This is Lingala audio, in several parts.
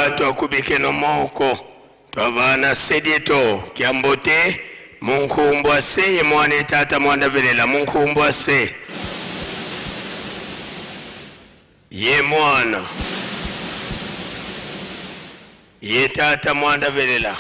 Yenga twakubikeno moko twavana sedieto kiambote munkumbwa se ye mwana tata mwana velela munkumbwa se ye mwana ye tata mwanda velela.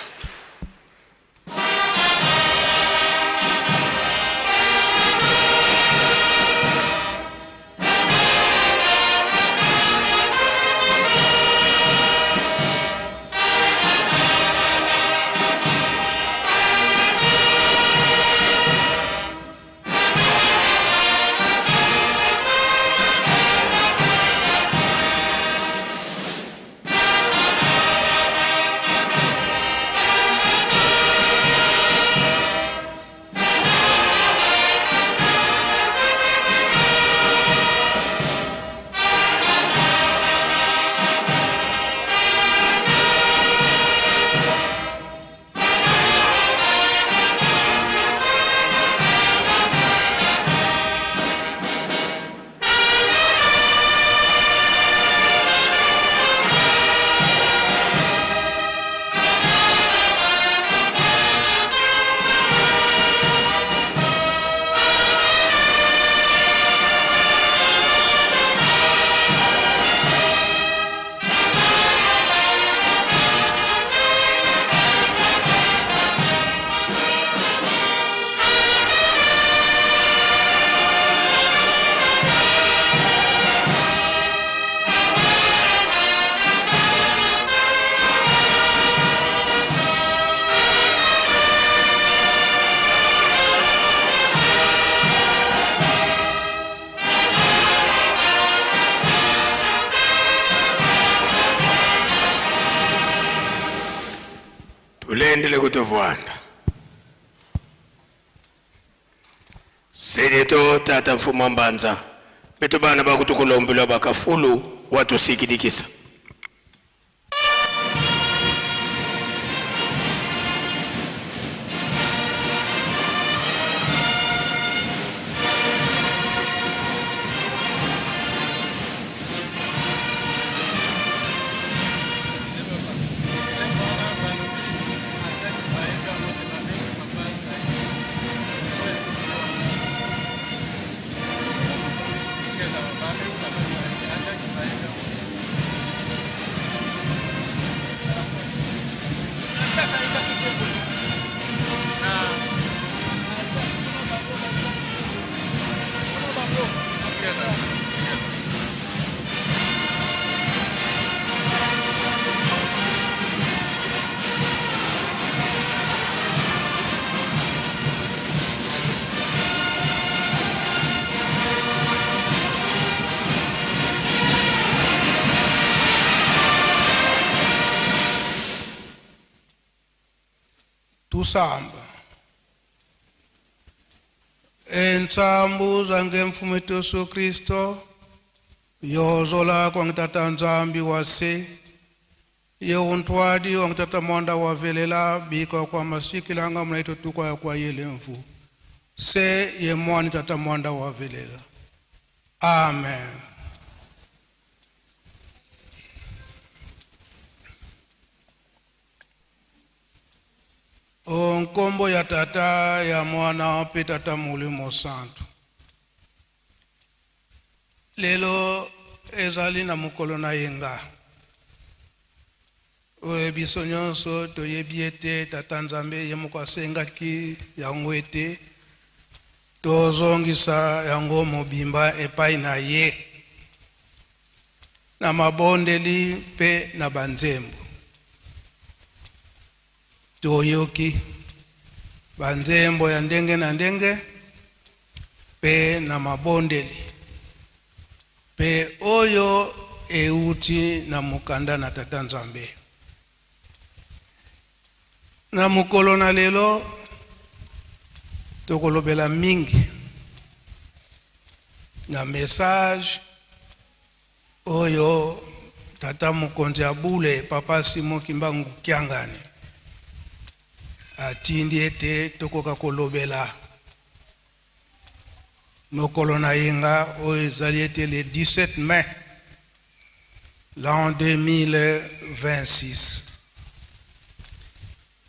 Tulendele kutovwanda sedeto tata mfuma mbanza beto bana bakutukulombelwa bakafulu watusikidikisa. Tusamba entsambu zange mfumo Yesu Kristo yozola kwangitata nzambi wase yeuntwadi wangitata mwanda wavelela bika kwa masikilanga mnaito tukwa kwa yele mfu se ye mwani tata mwanda wavelela. Amen. Nkombo ya tata ya mwana mpe tata molimo santu. Lelo ezali na mokolo na yenga oyo biso nyonso toyebi ete tata nzambe ye moko asengaki yango ete tozongisa yango mobimba epai na ye na mabondeli mpe na banzembo. Toyoki banzembo ya ndenge na ndenge mpe na mabondeli mpe oyo euti na mokanda na tata nzambe. Na mokolo na lelo tokolobela mingi na message oyo tata mokonzi ya bule papa Simon Kimbangu Kiangani atindi ete tokoka kolobela mokolo na yenga oyo ezali ete le 17 mai L'an 2026.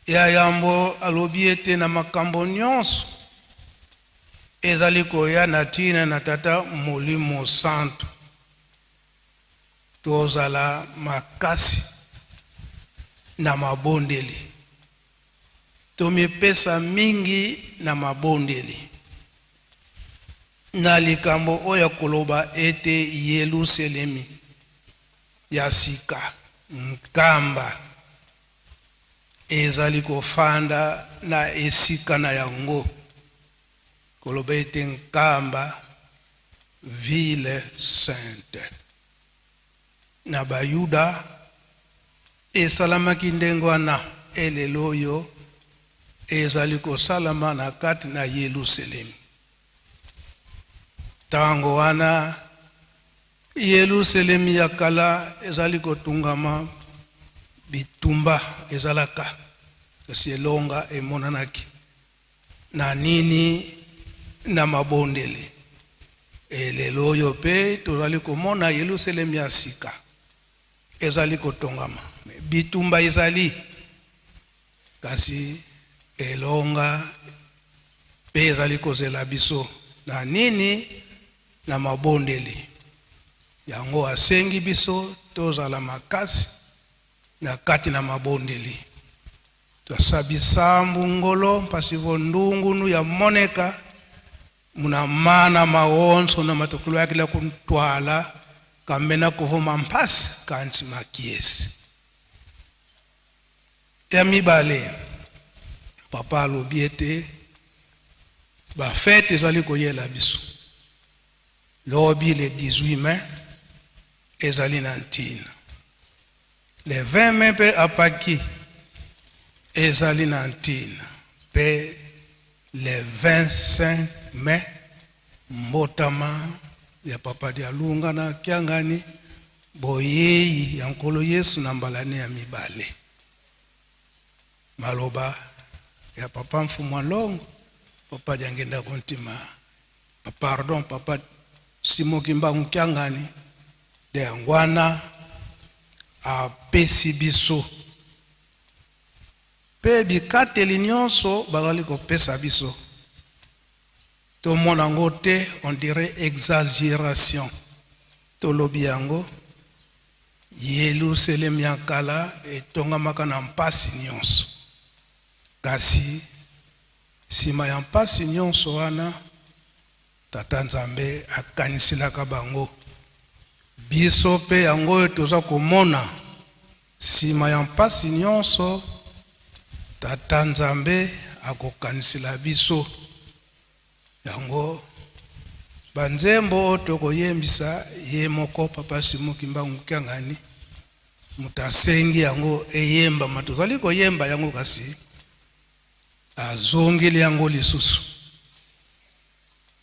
Ya yambo alobi ete na makambo nyonso ezali koya na ntina na Tata Molimo Santu, tozala makasi na mabondeli, tomipesa mingi na mabondeli. Na likambo oyo ya koloba ete Yelusalemi ya sika, Nkamba, ezali kofanda na esika na yango, koloba ete Nkamba, ville sainte. Na Bayuda esalamaki ndenge wana, elelo oyo ezali kosalama na kati na Yelusalemi. Ntango wana Yelusalemi ya kala ezali kotungama, bitumba ezalaka, kasi elonga emonanaki na nini? Na mabondeli. Elelo oyo mpe tozali komona Yelusalemi ya sika ezali kotongama, bitumba ezali, kasi elonga mpe ezali kozela biso na nini? Na mabondeli. Yango asengi biso tozala makasi na kati na mabondeli. Twasabisambu ngolo mpasi vondungunu ya moneka muna mana maonso na matukulu yakila kuntwala kambe na kuvuma mpasi kanti makiesi. Ya mibale, papa alobi ete bafete ezali koyela biso lobi le 18 mai ezali na ntina, le 20 mai mpe apaki ezali na ntina, mpe le 25 mai mbotama ya Papa Dialunga na Kiangani, boyei ya Nkolo Yesu na mbala ne ya mibale. Maloba ya Papa Mfumu Alongo, Papa Diangenda Kontima, pardon, Papa Simon Kimbangu Kiangani, de yango wana apesi biso mpe bikateli nyonso bazali kopesa biso, tomona yango te on dirait exagération. Tolobi yango, Yelusalemi ya kala etongamaka na mpasi nyonso, kasi nsima ya mpasi nyonso wana Tata Nzambe akaniselaka bango. Biso mpe yango oyo toza komona, nsima ya mpasi nyonso Tata Nzambe akokanisela biso. Yango banzembo oyo tokoyembisa, ye moko Papa Simon Kimbangu Kiangani moto asengi yango eyembama. Tozali koyemba yango, kasi azongeli yango lisusu.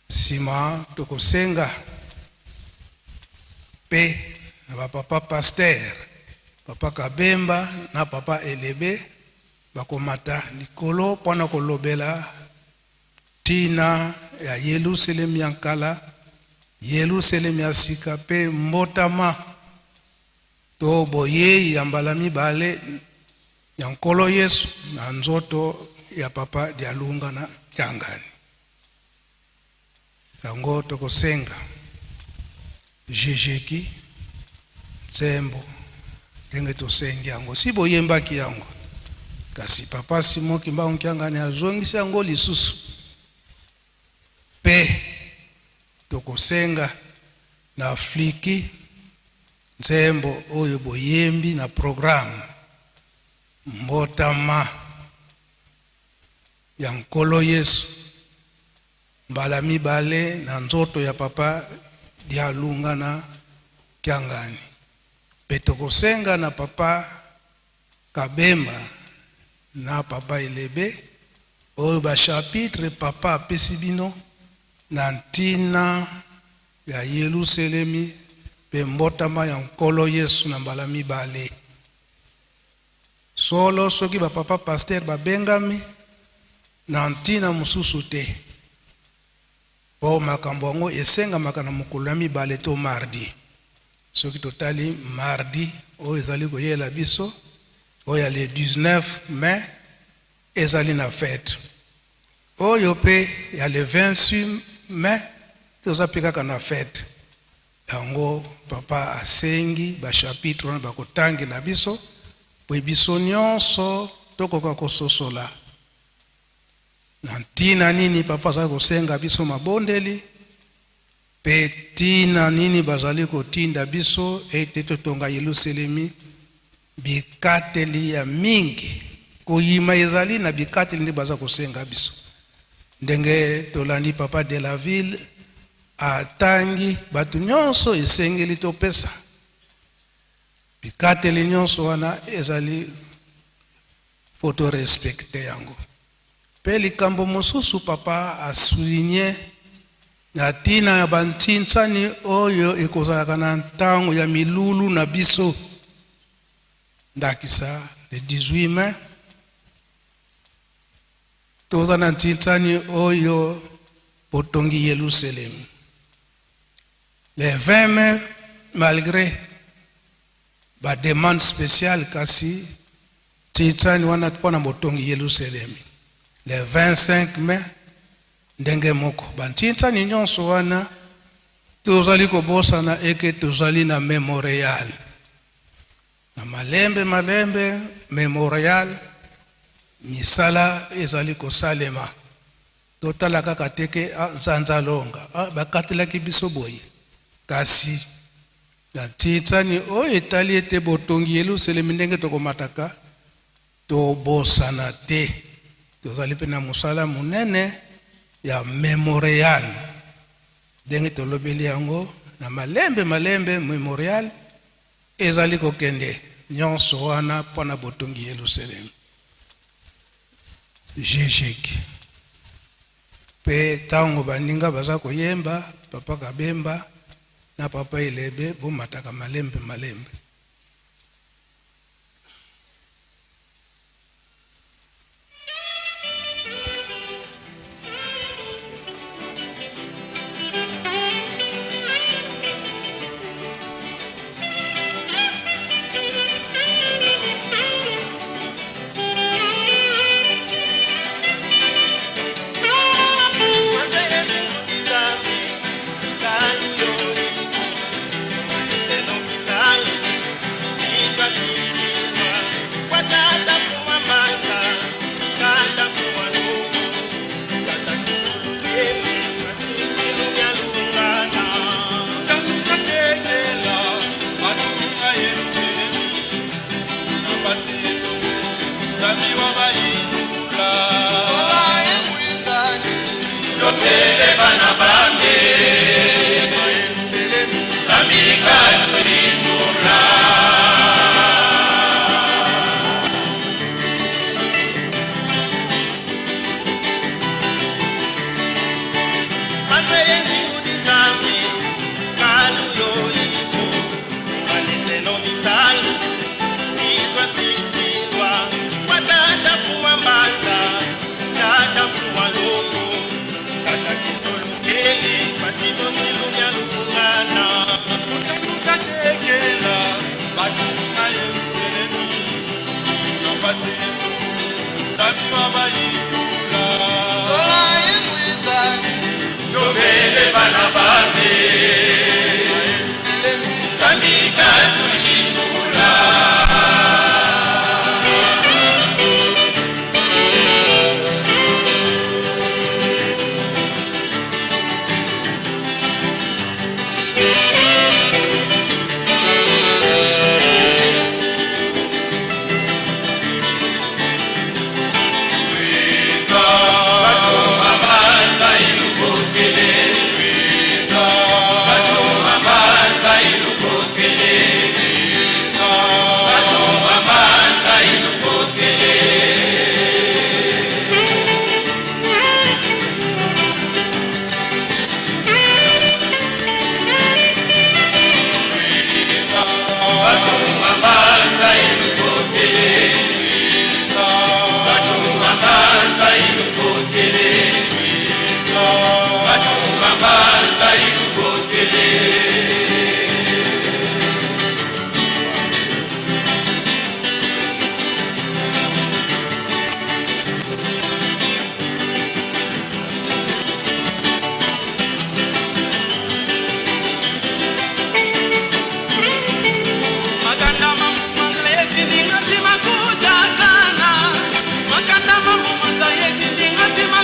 Nsima tokosenga mpe na bapapa pasteur, Papa Kabemba na Papa Elebe, bakomata likolo mpona kolobela ntina ya Yelusalemi ya kala, Yelusalemi ya sika mpe mbotama to boyei ya mbala mibale ya Nkolo Yesu na nzoto ya Papa Dialunga na Kiangani. Yango tokosenga jejeki nzembo ndenge tosengi yango, si boyembaki yango, kasi Papa Simon Kimbangu Kiangani azongisi yango lisusu. Mpe tokosenga na fliki nzembo oyo boyembi na programme, mbotama ya Nkolo Yesu mbala mibale na nzoto ya Papa Dialunga na Kiangani. Mpe tokosenga na Papa Kabemba na Papa Elebe oyo bachapitre papa apesi bino na ntina ya Yelusalemi mpe mbotama ya Nkolo Yesu na mbala mibale. Solo soki bapapa pasteur babengami na ntina mosusu te, mpo makambo yango esengamaka na mokolo ya mibale to mardi. Soki totali mardi oyo ezali koyela biso, oyo ya le 19 mai, ezali na fete. Oyo mpe ya le 26 mai, toza mpe kaka na fete. Yango papa asengi bachapitre wana bakotangela biso po biso nyonso tokoka kososola na ntina nini papa azali kosenga biso mabondeli mpe ntina nini bazali kotinda biso ete totonga Yelusalemi. Bikateli ya mingi koyima ezali na bikateli nde baza kosenga biso. Ndenge tolandi papa de la ville atangi, bato nyonso esengeli topesa bikateli nyonso wana, ezali po torespecter yango. Mpe likambo mosusu papa asouligner na ntina ya bantinsani oyo ekozalaka na ntango ya milulu na biso, ndakisa le 18 mai, toza na ntinsani oyo botongi Yelusalemi. Le 20 mai, malgré bademande spéciale, kasi ntinsani wana mpona botongi Yelusalemi. Le 25 mai, ndenge moko. Bantinsani nyonso wana, tozali kobosana eke tozali na memorial. Na malembe malembe, memorial misala ezali kosalema. Totala kaka te ke ah, nzanza longa, ah, bakatelaki biso boye, kasi na ntinsani oyo etali ete botongi Yelusalemi, ndenge tokomataka, tobosana te tozali mpe na mosala monene ya memorial. Ndenge tolobeli yango na malembe malembe, memorial ezali kokende nyonso wana mpona botongi Yelusalemi. Jejek mpe ntango baninga baza koyemba, papa Kabemba na papa Elebe, bomataka malembe malembe.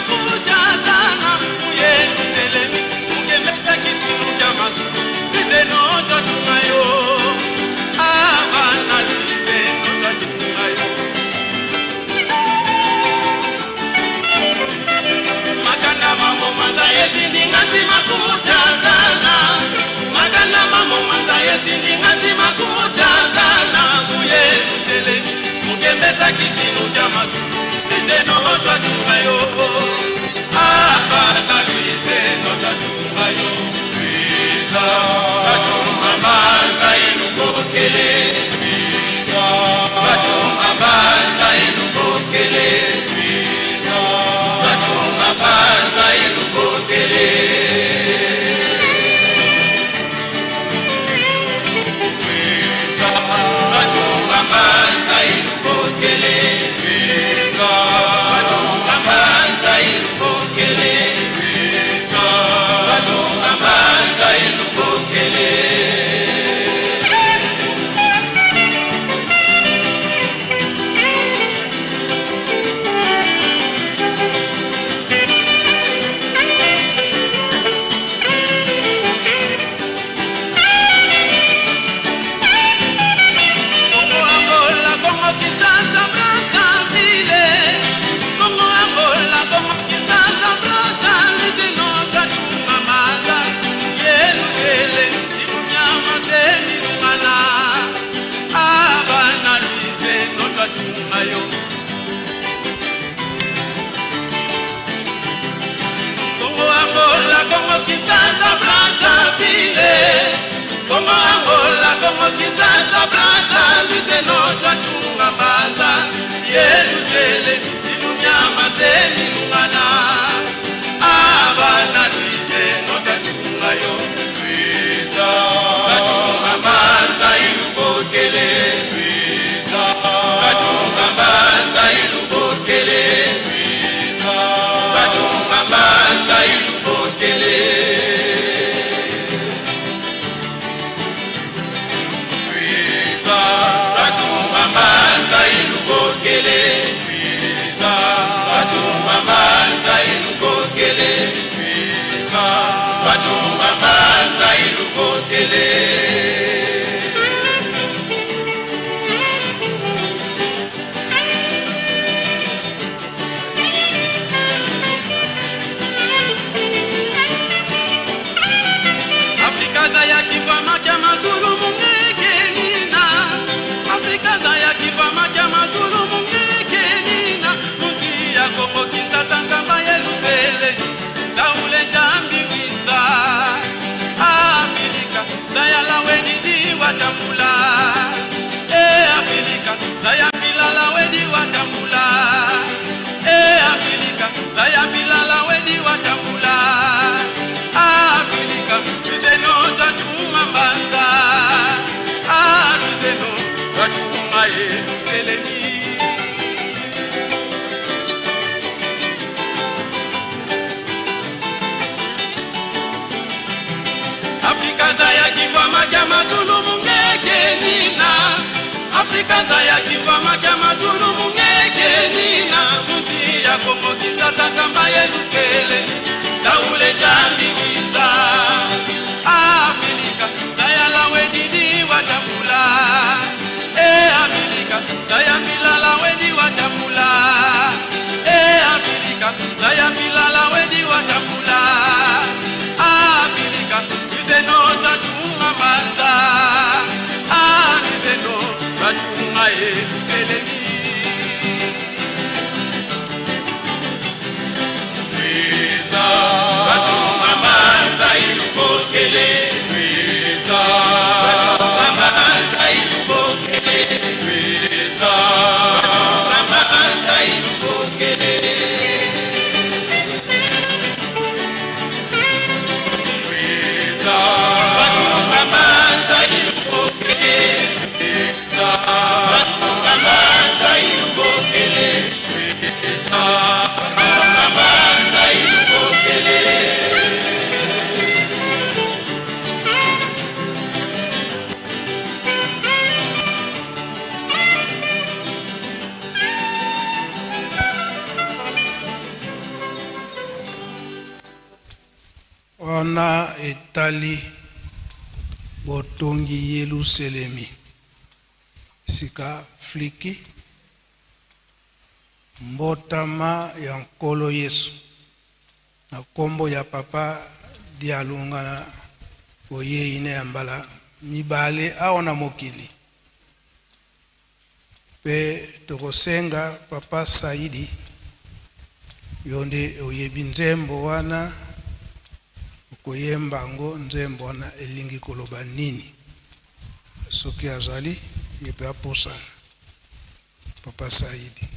kutatana muyeluselemi mukembesaki tinuka mazulu lizeno twatunga yo abana lizeno twatunga yo makanda mamomanza yezindinga nsima kutatana makanda mamomanza yezindinga nsima kutatana muyeluselemi mukembesaki tinuka mazulu lizeno twatunga yo abana lizeno twatunga yo lwiza twatunga manza ilukokele lwiza twatunga manza ilukokele lwiza twatunga manza ilukokele lwiza twatunga manza ilukokele lwiza twatunga manza ilukokele lwiza twatunga manza ilukokele. Kongo Angola, Kongo Kinshasa, Brazzaville. Kongo Angola, Kongo Kinshasa, Brazzaville. Zeno twatunga manza, Yerusalem, sibunyama semilungana. Abana lizeno twatunga yo. Kongo Angola, Kongo Kinshasa, Brazzaville. Kongo Angola, Kongo Kinshasa, Brazzaville. Zeno twatunga manza, Yerusalem, sibunyama semilungana. Abana lizeno twatunga yo. Lwiza twatunga manza ilukokele. Lwiza twatunga manza ilukokele. Lwiza twatunga manza ilukokele. Lwiza twatunga manza ilukokele. Lwiza twatunga manza ilukokele. Lwiza twatunga manza ilukokele. Afrika zaya kivama kya mazulu mungekenina. Afrika zaya kivama kya mazulu mungekenina. Munzi ya Kongo Kinshasa nkamba Yerusalemi zaule njambi wiza. Afrika zaya laweni diwatambula. E Afrika zaya milala wedi watambula. E Afrika zaya milala wedi watambula. Afrika luzeno twatunga mbanza. Ah, luzeno twatunga Yerusalemi. Afrika zaya kivama kya mazulu mungekenina. Afrika zaya kivama kya mazulu mungekenina. Munzi ya Kongo Kinshasa kamba Yerusalemi zaule jambiwiza. Afrika zaya lawedidi watambula. E Afrika zaya milala wedi watambula. E Afrika zaya milala wedi watambula. Afrika luzeno twatunga manza. Ah, luzeno twatunga Yerusalemi. Lwiza Wana etali botongi Yeluselemi sika fliki mbotama ya Nkolo Yesu na nkombo ya Papa Dialunga na boyei ne ya mbala mibale awa na mokili. Mpe tokosenga Papa Saidi, yo nde oyebi nzembo wana, okoyemba yango. Nzembo wana elingi koloba nini? Soki azali, ye mpe apusana. Papa Saidi.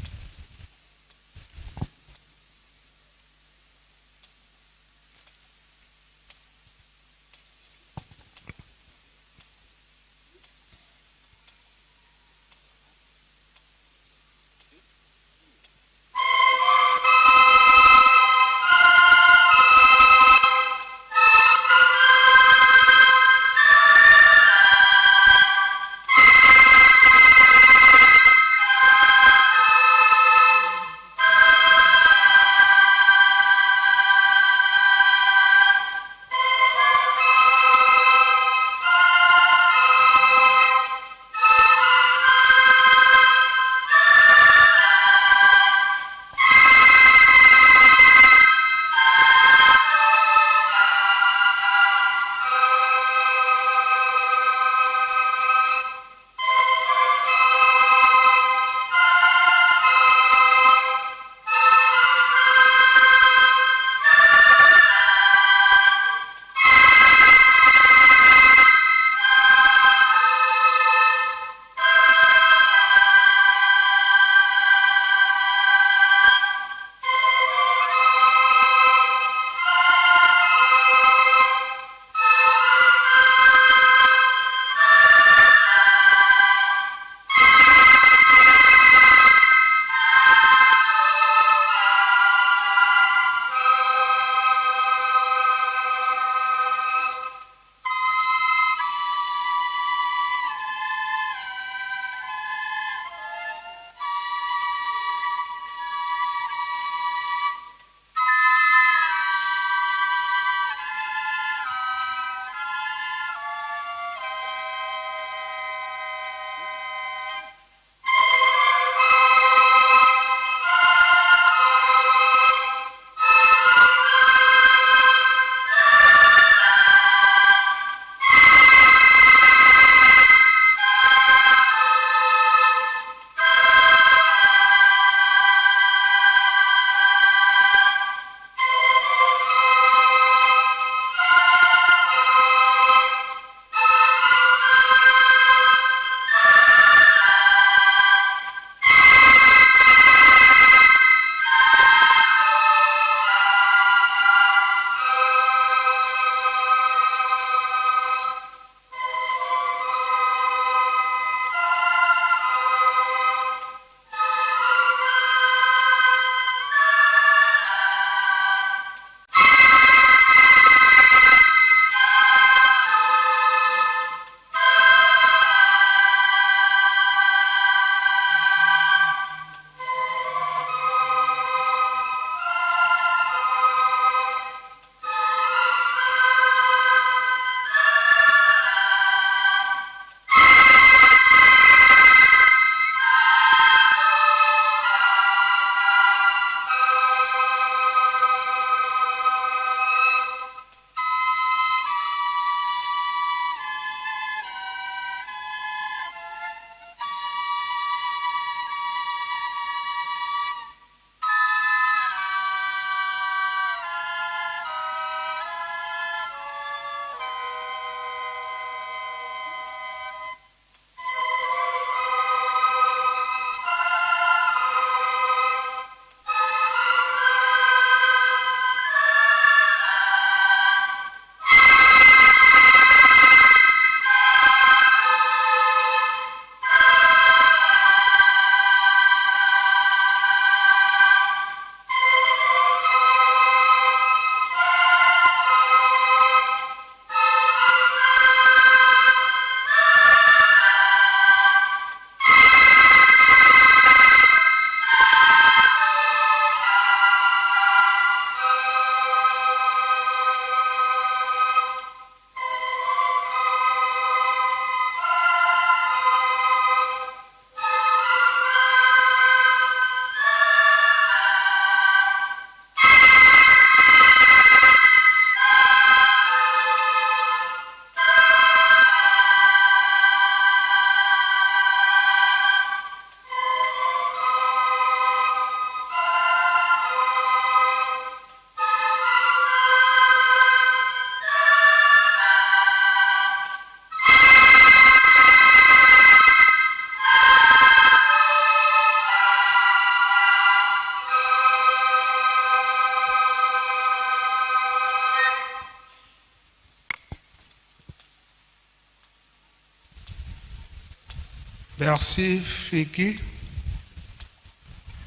Merci Fiki.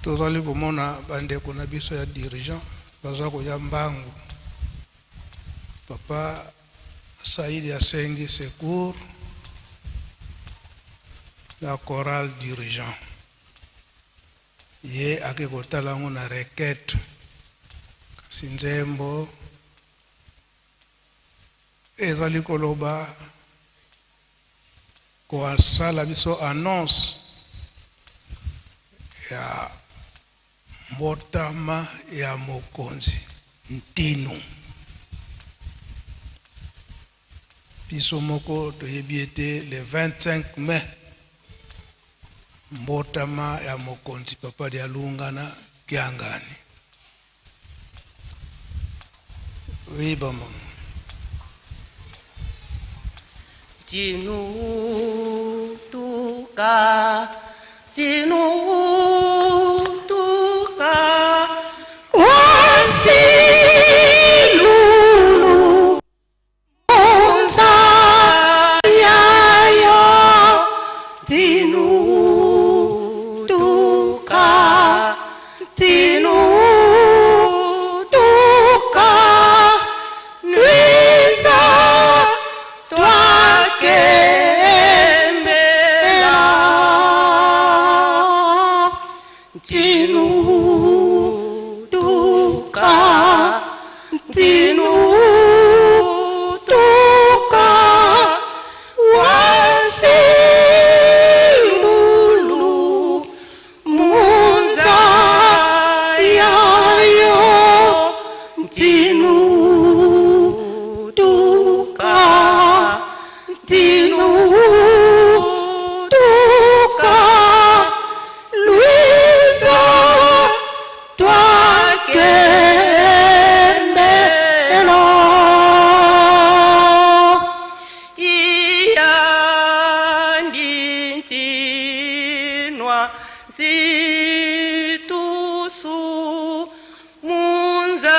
Tozali komona bandeko na biso ya dirigeant baza koya mbangu. Papa Saidi asengi secours na chorale dirigeant. Ye ake kotala yango na requête. Kasi nzembo ezali koloba kosala biso annonce ya mbotama ya mokonzi Ntinu. Biso moko toyebi ete le 25 mai mbotama ya mokonzi Papa Dialungana Kiangani. Oui, maman. Tinutuka, tinutuka, Wasilulu unzayayo tinutuka tinutuka lwiza twakembela tinutuka tinutuka wasilulu munzayayo tinutuka tinutuka lwiza twakembela. Iyandintinwa zitusu munzaya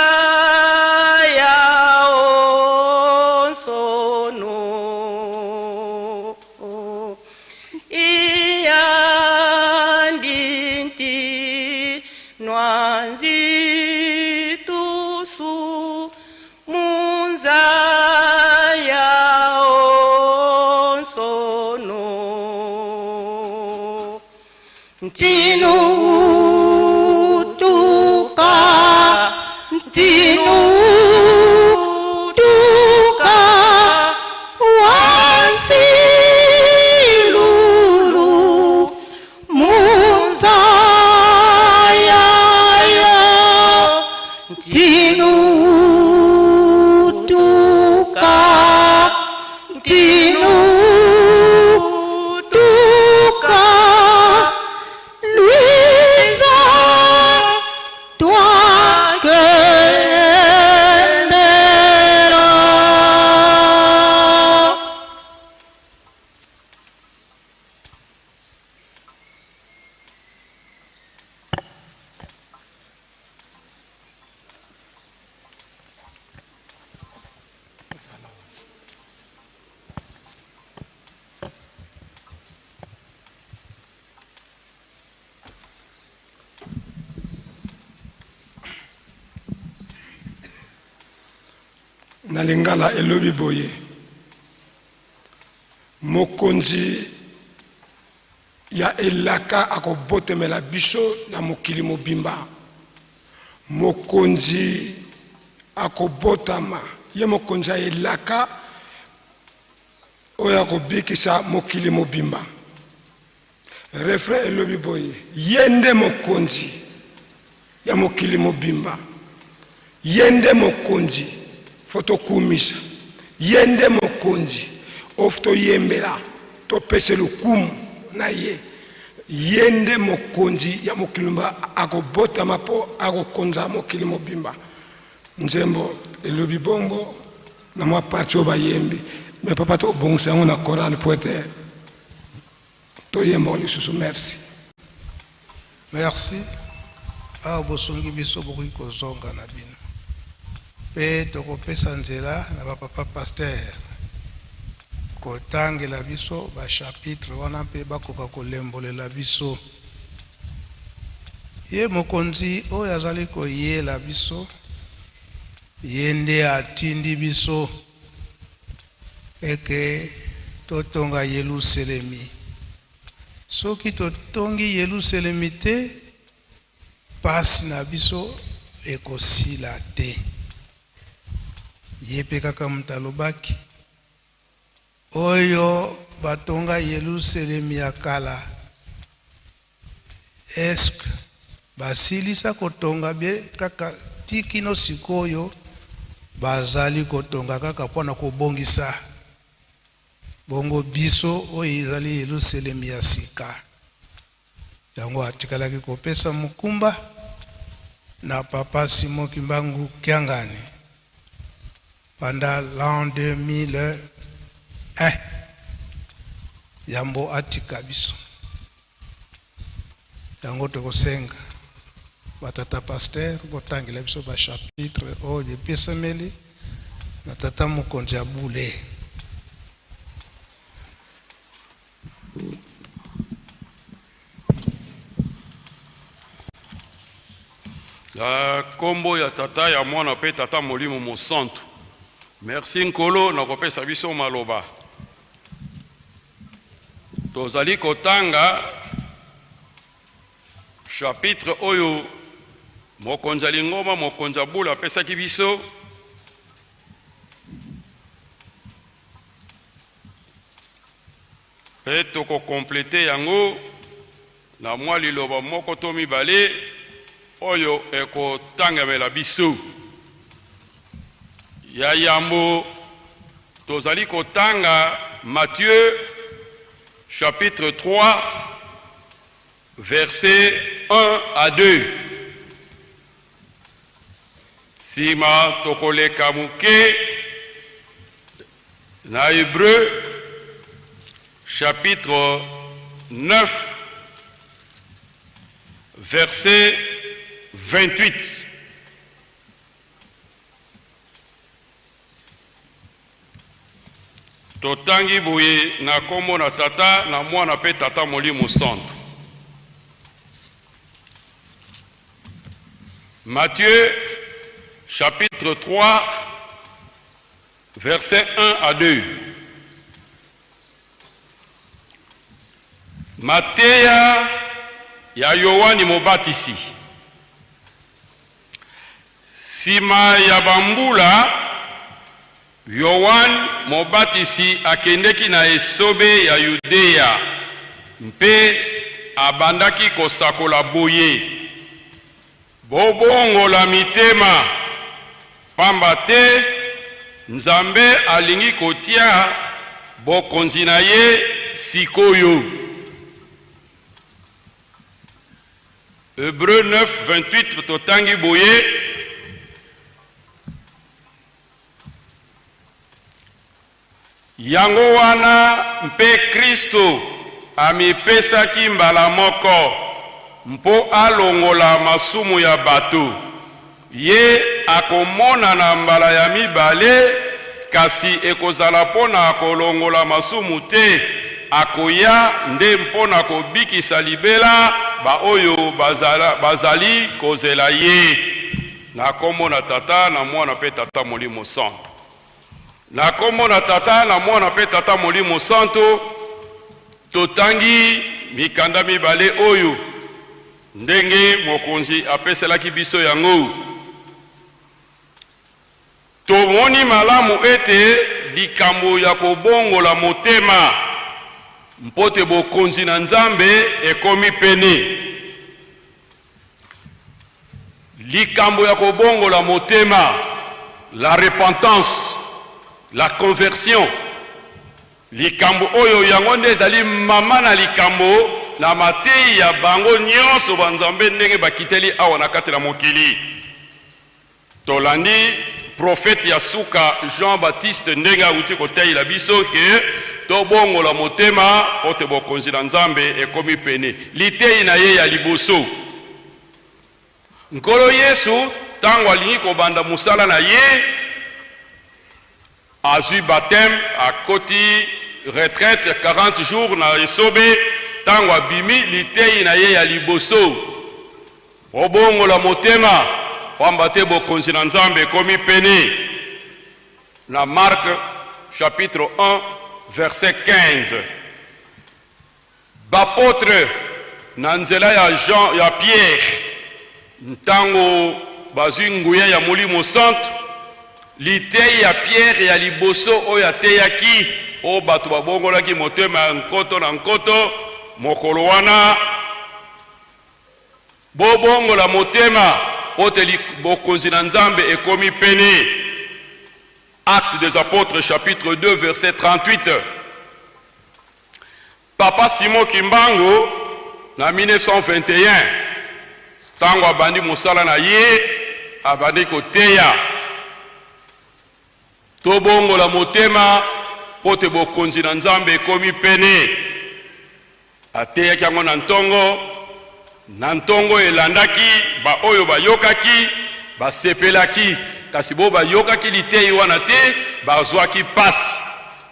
onsono Iyandintinwa zitusu munzaya onsono Tinutuka, tinutuka, wasilulu munzayayo. Tinutuka, tinutuka, Luisa twakembela. Na lingala elobi boye: mokonzi ya elaka akobotemela biso na mokili mobimba. Mokonzi akobotama, ye mokonzi ya elaka oyo akobikisa mokili mobimba. Refrain elobi boye: ye nde mokonzi ya mokili mobimba, ye nde mokonzi fo tokumisa, ye nde mokonzi oyo toyembela, topesa lokumu na ye. Ye nde mokonzi ya mokili mobimba, akobotama mpo akokonza mokili mobimba. Nzembo elobi bongo na mwa parti oyo bayembi, me papa tobongisa yango na chorale po ete toyemba lisusu. Merci. Merci. Awa bosungi biso, bokoki kozonga na bino mpe tokopesa nzela na bapapa pasteur. kotangela biso ba chapitre wana mpe bakoka kolembolela biso. Ye mokonzi oyo azali koyela biso, ye nde atindi biso eke totonga Yelusalemi. Soki totongi Yelusalemi te, pasi na biso ekosila te. Ye mpe kaka moto alobaki, Oyo batonga Yelusalemi ya kala, est-ce que basilisa kotonga bie kaka ti kino sikoyo bazali kotonga kaka mpo na kobongisa? Bongo biso oyo ezali Yelusalemi ya sika, yango atikalaki kopesa mokumba na Papa Simon Kimbangu Kiangani banda l'an 2001 yambo atika biso. Yango tokosenga ba tata pasteur botangela biso ba chapitre oyo epesameli na tata mokonzi ya bule. Na kombo ya Tata, ya Mwana pe Tata Molimo Mosantu. Merci Nkolo na kopesa biso maloba. Tozali kotanga chapitre oyo mokonzi ya lingomba, mokonzi ya bula apesaki biso. Pe toko completer yango na mwa liloba moko to mibale oyo ekotangamela biso. Ya yambo, tozali kotanga Matthieu chapitre 3 versets 1 à 2. Sima tokoleka moke na Hebreu chapitre 9 verset 28. Totangi boye na kombo na Tata, na Mwana pe Tata Molimo Santu. Matthieu chapitre 3 versets 1 à 2. Mateya ya Yoane Mobatisi. Sima ya bambula, Yoane Mobatisi akendeki na esobe ya Yudea mpe abandaki kosakola boye, Bobongola mitema, pamba te Nzambe alingi kotia Bokonzi na ye sik'oyo. Hebreu 9, 28, totangi boye, Yango wana mpe Kristo amipesaki mbala moko mpo alongola masumu ya bato. Ye akomonana mbala ya mibale, kasi ekozala mpo na kolongola masumu te, akoya nde mpo na kobikisa libela baoyo bazali kozela ye. Na kombo na Tata, na Mwana mpe Tata Molimo Santu. Na kombo na Tata, na Mwana mpe Tata Molimo Santu, totangi mikanda mibale oyo ndenge Mokonzi apeselaki biso yango. Tomoni malamu ete likambo ya kobongola motema mpo te Bokonzi na Nzambe ekomi pene. Likambo ya kobongola motema, la repentance, la conversion, likambo oyo yango nde ezali mama na likambo na mateyi ya bango nyonso ba Nzambe ndenge bakiteli awa na kati na mokili. Tolandi prophète ya suka Jean Baptiste ndenge awuti koteyela biso ke tobongola motema mpo te bokonzi na Nzambe ekomi pene. Liteyi na ye ya liboso, Nkolo Yesu tango alingi kobanda mosala na ye, azwi bapteme, akoti. retraite ya 40 jours na esobe, ntango abimi litei na ye ya liboso, Bobongola motema, pamba te bokonzi na Nzambe ekomi pene. Na Marc chapitre 1 verset 15. Bapotre na nzela ya Jean ya Pierre, ntango bazwi nguya ya Molimo Santu, liteyi ya Pierre ya liboso oyo ateyaki, oyo bato babongolaki motema ya nkoto na nkoto mokolo wana, Bobongola motema, mpo te bokonzi na Nzambe ekomi pene. Actes des Apôtres chapitre 2 verset 38. Papa Simon Kimbangu na 1921 ntango abandi mosala na ye, abandi koteya tobongola motema mpo te bokonzi na Nzambe ekomi pene. Ateyaki yango na ntongo. Na ntongo elandaki, baoyo bayokaki basepelaki, kasi baoyo bayokaki liteyi wana te bazwaki mpasi.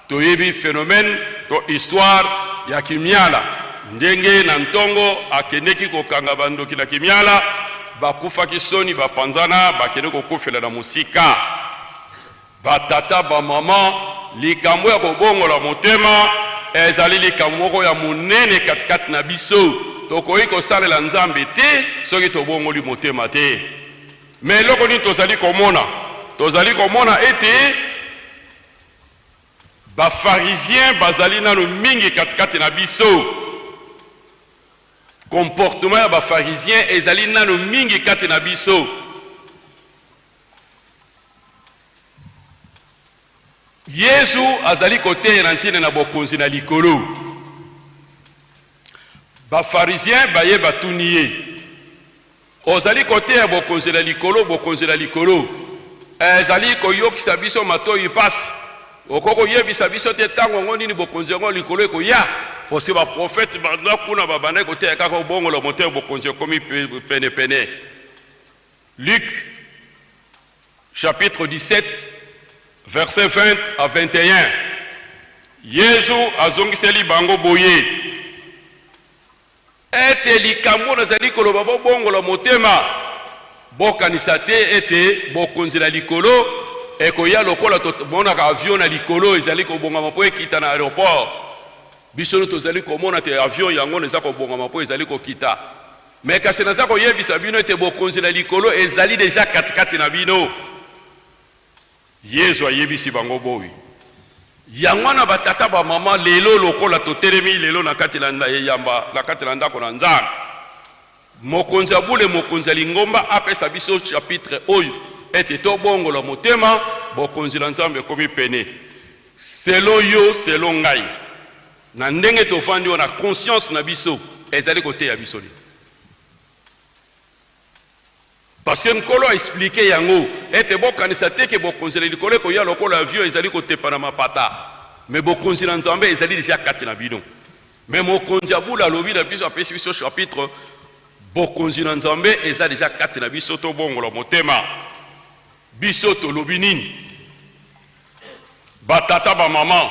Toyebi phenomène to histoire ya Kimiala, ndenge na ntongo akendeki kokanga bandoki na Kimiala, bakufaki soni, bapanzana, bakende kokufela na mosika. Ba tata, ba mama, likambo ya kobongola motema ezali likambo moko ya monene katikati na biso. Tokoki kosalela Nzambe te soki tobongoli motema te. Me eloko nini tozali komona? Tozali komona ete ba pharisiens bazali nanu mingi katikati na biso. Comportement ya ba pharisiens ezali nanu mingi kati na biso. Yesu azali koteya na ntina na bokonzi na likolo. Ba pharisiens baye batuni ye, Ozali koteya bokonzi na likolo, bokonzi na likolo ezali koyokisa biso matoyi mpasi. Okoki koyebisa biso te ntango yango nini bokonzi yango likolo ekoya? Parce que ba prophètes banda kuna babandaki koteya kaka obongola motema, bokonzi ekomi penepene. Luc chapitre 17 verset 20 à 21. Yezu azongiseli bango boye ete likambo nazali koloba, bobongola motema, bokanisa te ete bokonzi na likolo ekoya lokola tomonaka avion na likolo ezali kobongama mpo ekita na aeroport. Biso tozali komona te avion yango eza kobongama mpo ezali kokita. Mais kasi naza koyebisa bino ete bokonzi na likolo ezali deja katikati na bino. Yezu ayebisi bango boye. Yango wana batata ba mama, lelo lokola totelemi lelo na kati na eyamba na kati na ndako na Nzambe, mokonzi ya bule, mokonzi ya lingomba apesa biso chapitre oyo ete tobongola motema, bokonzi na Nzambe ekomi pene. Selon yo, selon ngai, Na ndenge tovandi wana, conscience na biso ezali koteya biso nini? Parce que Nkolo a expliquer yango ete bokanisa te ke bokonzi na likolo ekoya lokola avion ezali kotepa na mapata, mais bokonzi na Nzambe ezali deja kati na bino. Mais mokonzi ya bula alobi na biso, apesi biso chapitre, bokonzi na Nzambe eza deja kati na biso, tobongola motema. Biso tolobi nini? Ba tata, ba mama,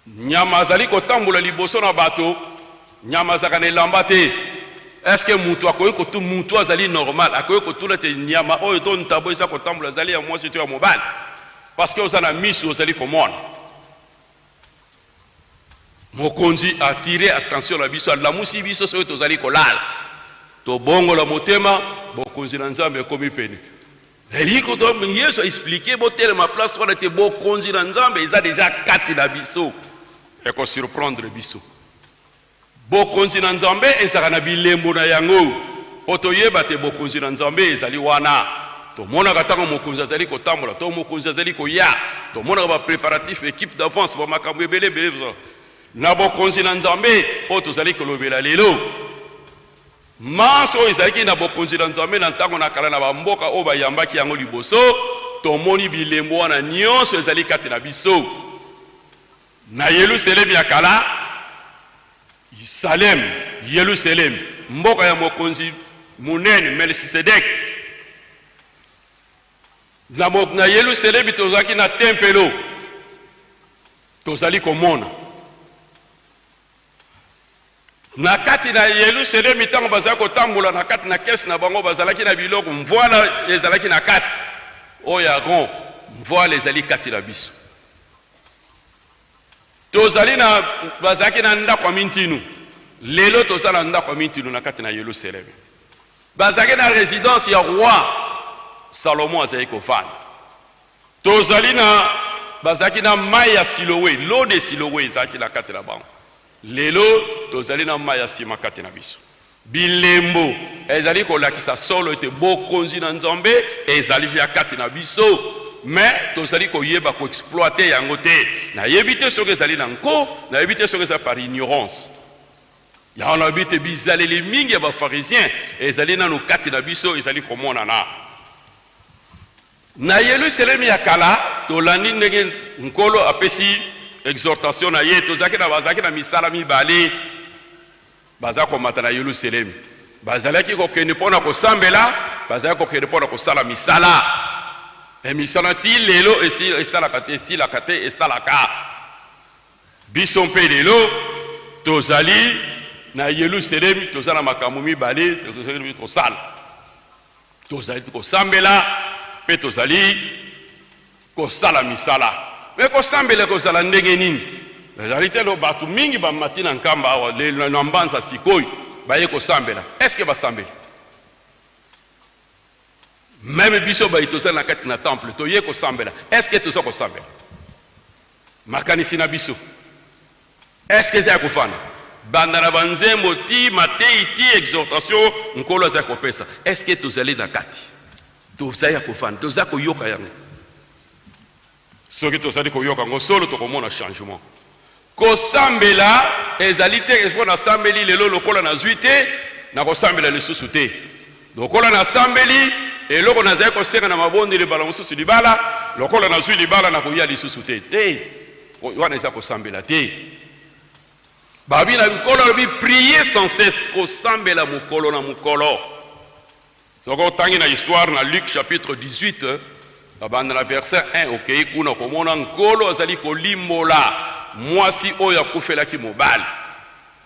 Nyama azali kotambola liboso na bato, nyama azalaka na elamba te. Est-ce que mutu akoki kotu mutu azali normal akoki kotuna te nyama oyo to ntabo eza kotambola ezali ya mwasi to ya mobali? Parce que oza na misu ozali komona. Mokonzi atire attention na biso, alamusi biso soki tozali kolala. Tobongola motema, bokonzi na Nzambe ekomi pene. Elingi koto Yesu a expliquer botelema place wana te, bokonzi na Nzambe eza deja kati na biso. Eko surprendre biso. Bokonzi na Nzambe ezalaka na bilembo na yango mpo toyeba te bokonzi na Nzambe ezali wana. Tomonaka ntango mokonzi azali kotambola to mokonzi azali koya, tomonaka ba préparatifs, équipe d'avance, ba makambo ebele ebele na bokonzi na Nzambe oyo tozali kolobela lelo. Manso oyo ezalaki na Bokonzi na Nzambe na ntango na kala na bamboka oyo bayambaki yango liboso, tomoni bilembo wana nyonso ezali kati na biso. Na Yelusalemi ya kala, Salem, Yelusalemi, mboka ya mokonzi monene Melchisedeke. Na, na Yelusalemi tozalaki na tempelo. Tozali komona na kati na Yelusalemi ntango bazali kotambola na kati na kese na bango, bazalaki na biloko mvwala ezalaki na kati oyo ya rond, mvwala ezali kati na biso. Tozali na bazalaki na ndako ya mintinu, lelo toza na ndako ya mintinu na kati na Yelusalemi. Bazalaki na residence ya roi Salomo azali kovanda. Tozali na bazalaki na mai ya Silowe, l'eau de Silowe ezalaki na kati na bango. Lelo tozali na mai ya sima kati na biso. Bilembo ezali kolakisa solo ete bokonzi na Nzambe ezali ya kati na biso, mais tozali koyeba ko exploiter yango te. Nayebi te soki ezali na nko, nayebi te soki ezali par ignorance. Yango nalobi ete bizaleli mingi ya ba pharisiens ezali nanu kati na biso, ezali komonana. Na Yelusalemi ya kala, tolandi ndenge Nkolo apesi exhortation na ye. Tozalaki na bazalaki na misala mibale, baza komata na Yelusalemi. Bazalaki kokende mpo na kosambela, bazalaki kokende mpo na kosala misala. E misala ti lelo esalaka te, esilaka te, esalaka. Biso mpe lelo tozali na Yelusalemi, toza na makambo mibale tozali kosala. Tozali kosambela mpe tozali kosala misala. Me kosambela ekozala ndenge nini? Ezali te lo bato mingi bamati na nkamba awa lelo na mbanza sikoyo baye kosambela. Eske basambeli? Meme biso baye tozali na kati na temple toye kosambela. Eske toza kosambela? Makanisi na biso est-ce que eza ya kofanda? Banda na banzembo ti mateyi ti exhortation Nkolo aza kopesa, est-ce que tozali na kati? Toza ya kofanda, toza koyoka yango. Soki tozali koyoka yango solo, tokomona changement. Kosambela ezali te mpo nasambeli lelo lokola nazwi te, nakosambela lisusu te. Lokola nasambeli, eloko nazali kosenga na mabondeli mbala mosusu libala, lokola nazwi libala nakoya lisusu te. Te, wana eza kosambela te. Babi na Nkolo alobi prier sans cesse, kosambela mokolo na mokolo. Soki otangi na histoire na Luc chapitre 18, babanda na verset 1, okei kuna okomona Nkolo azali kolimbola mwasi oyo akufelaki mobali.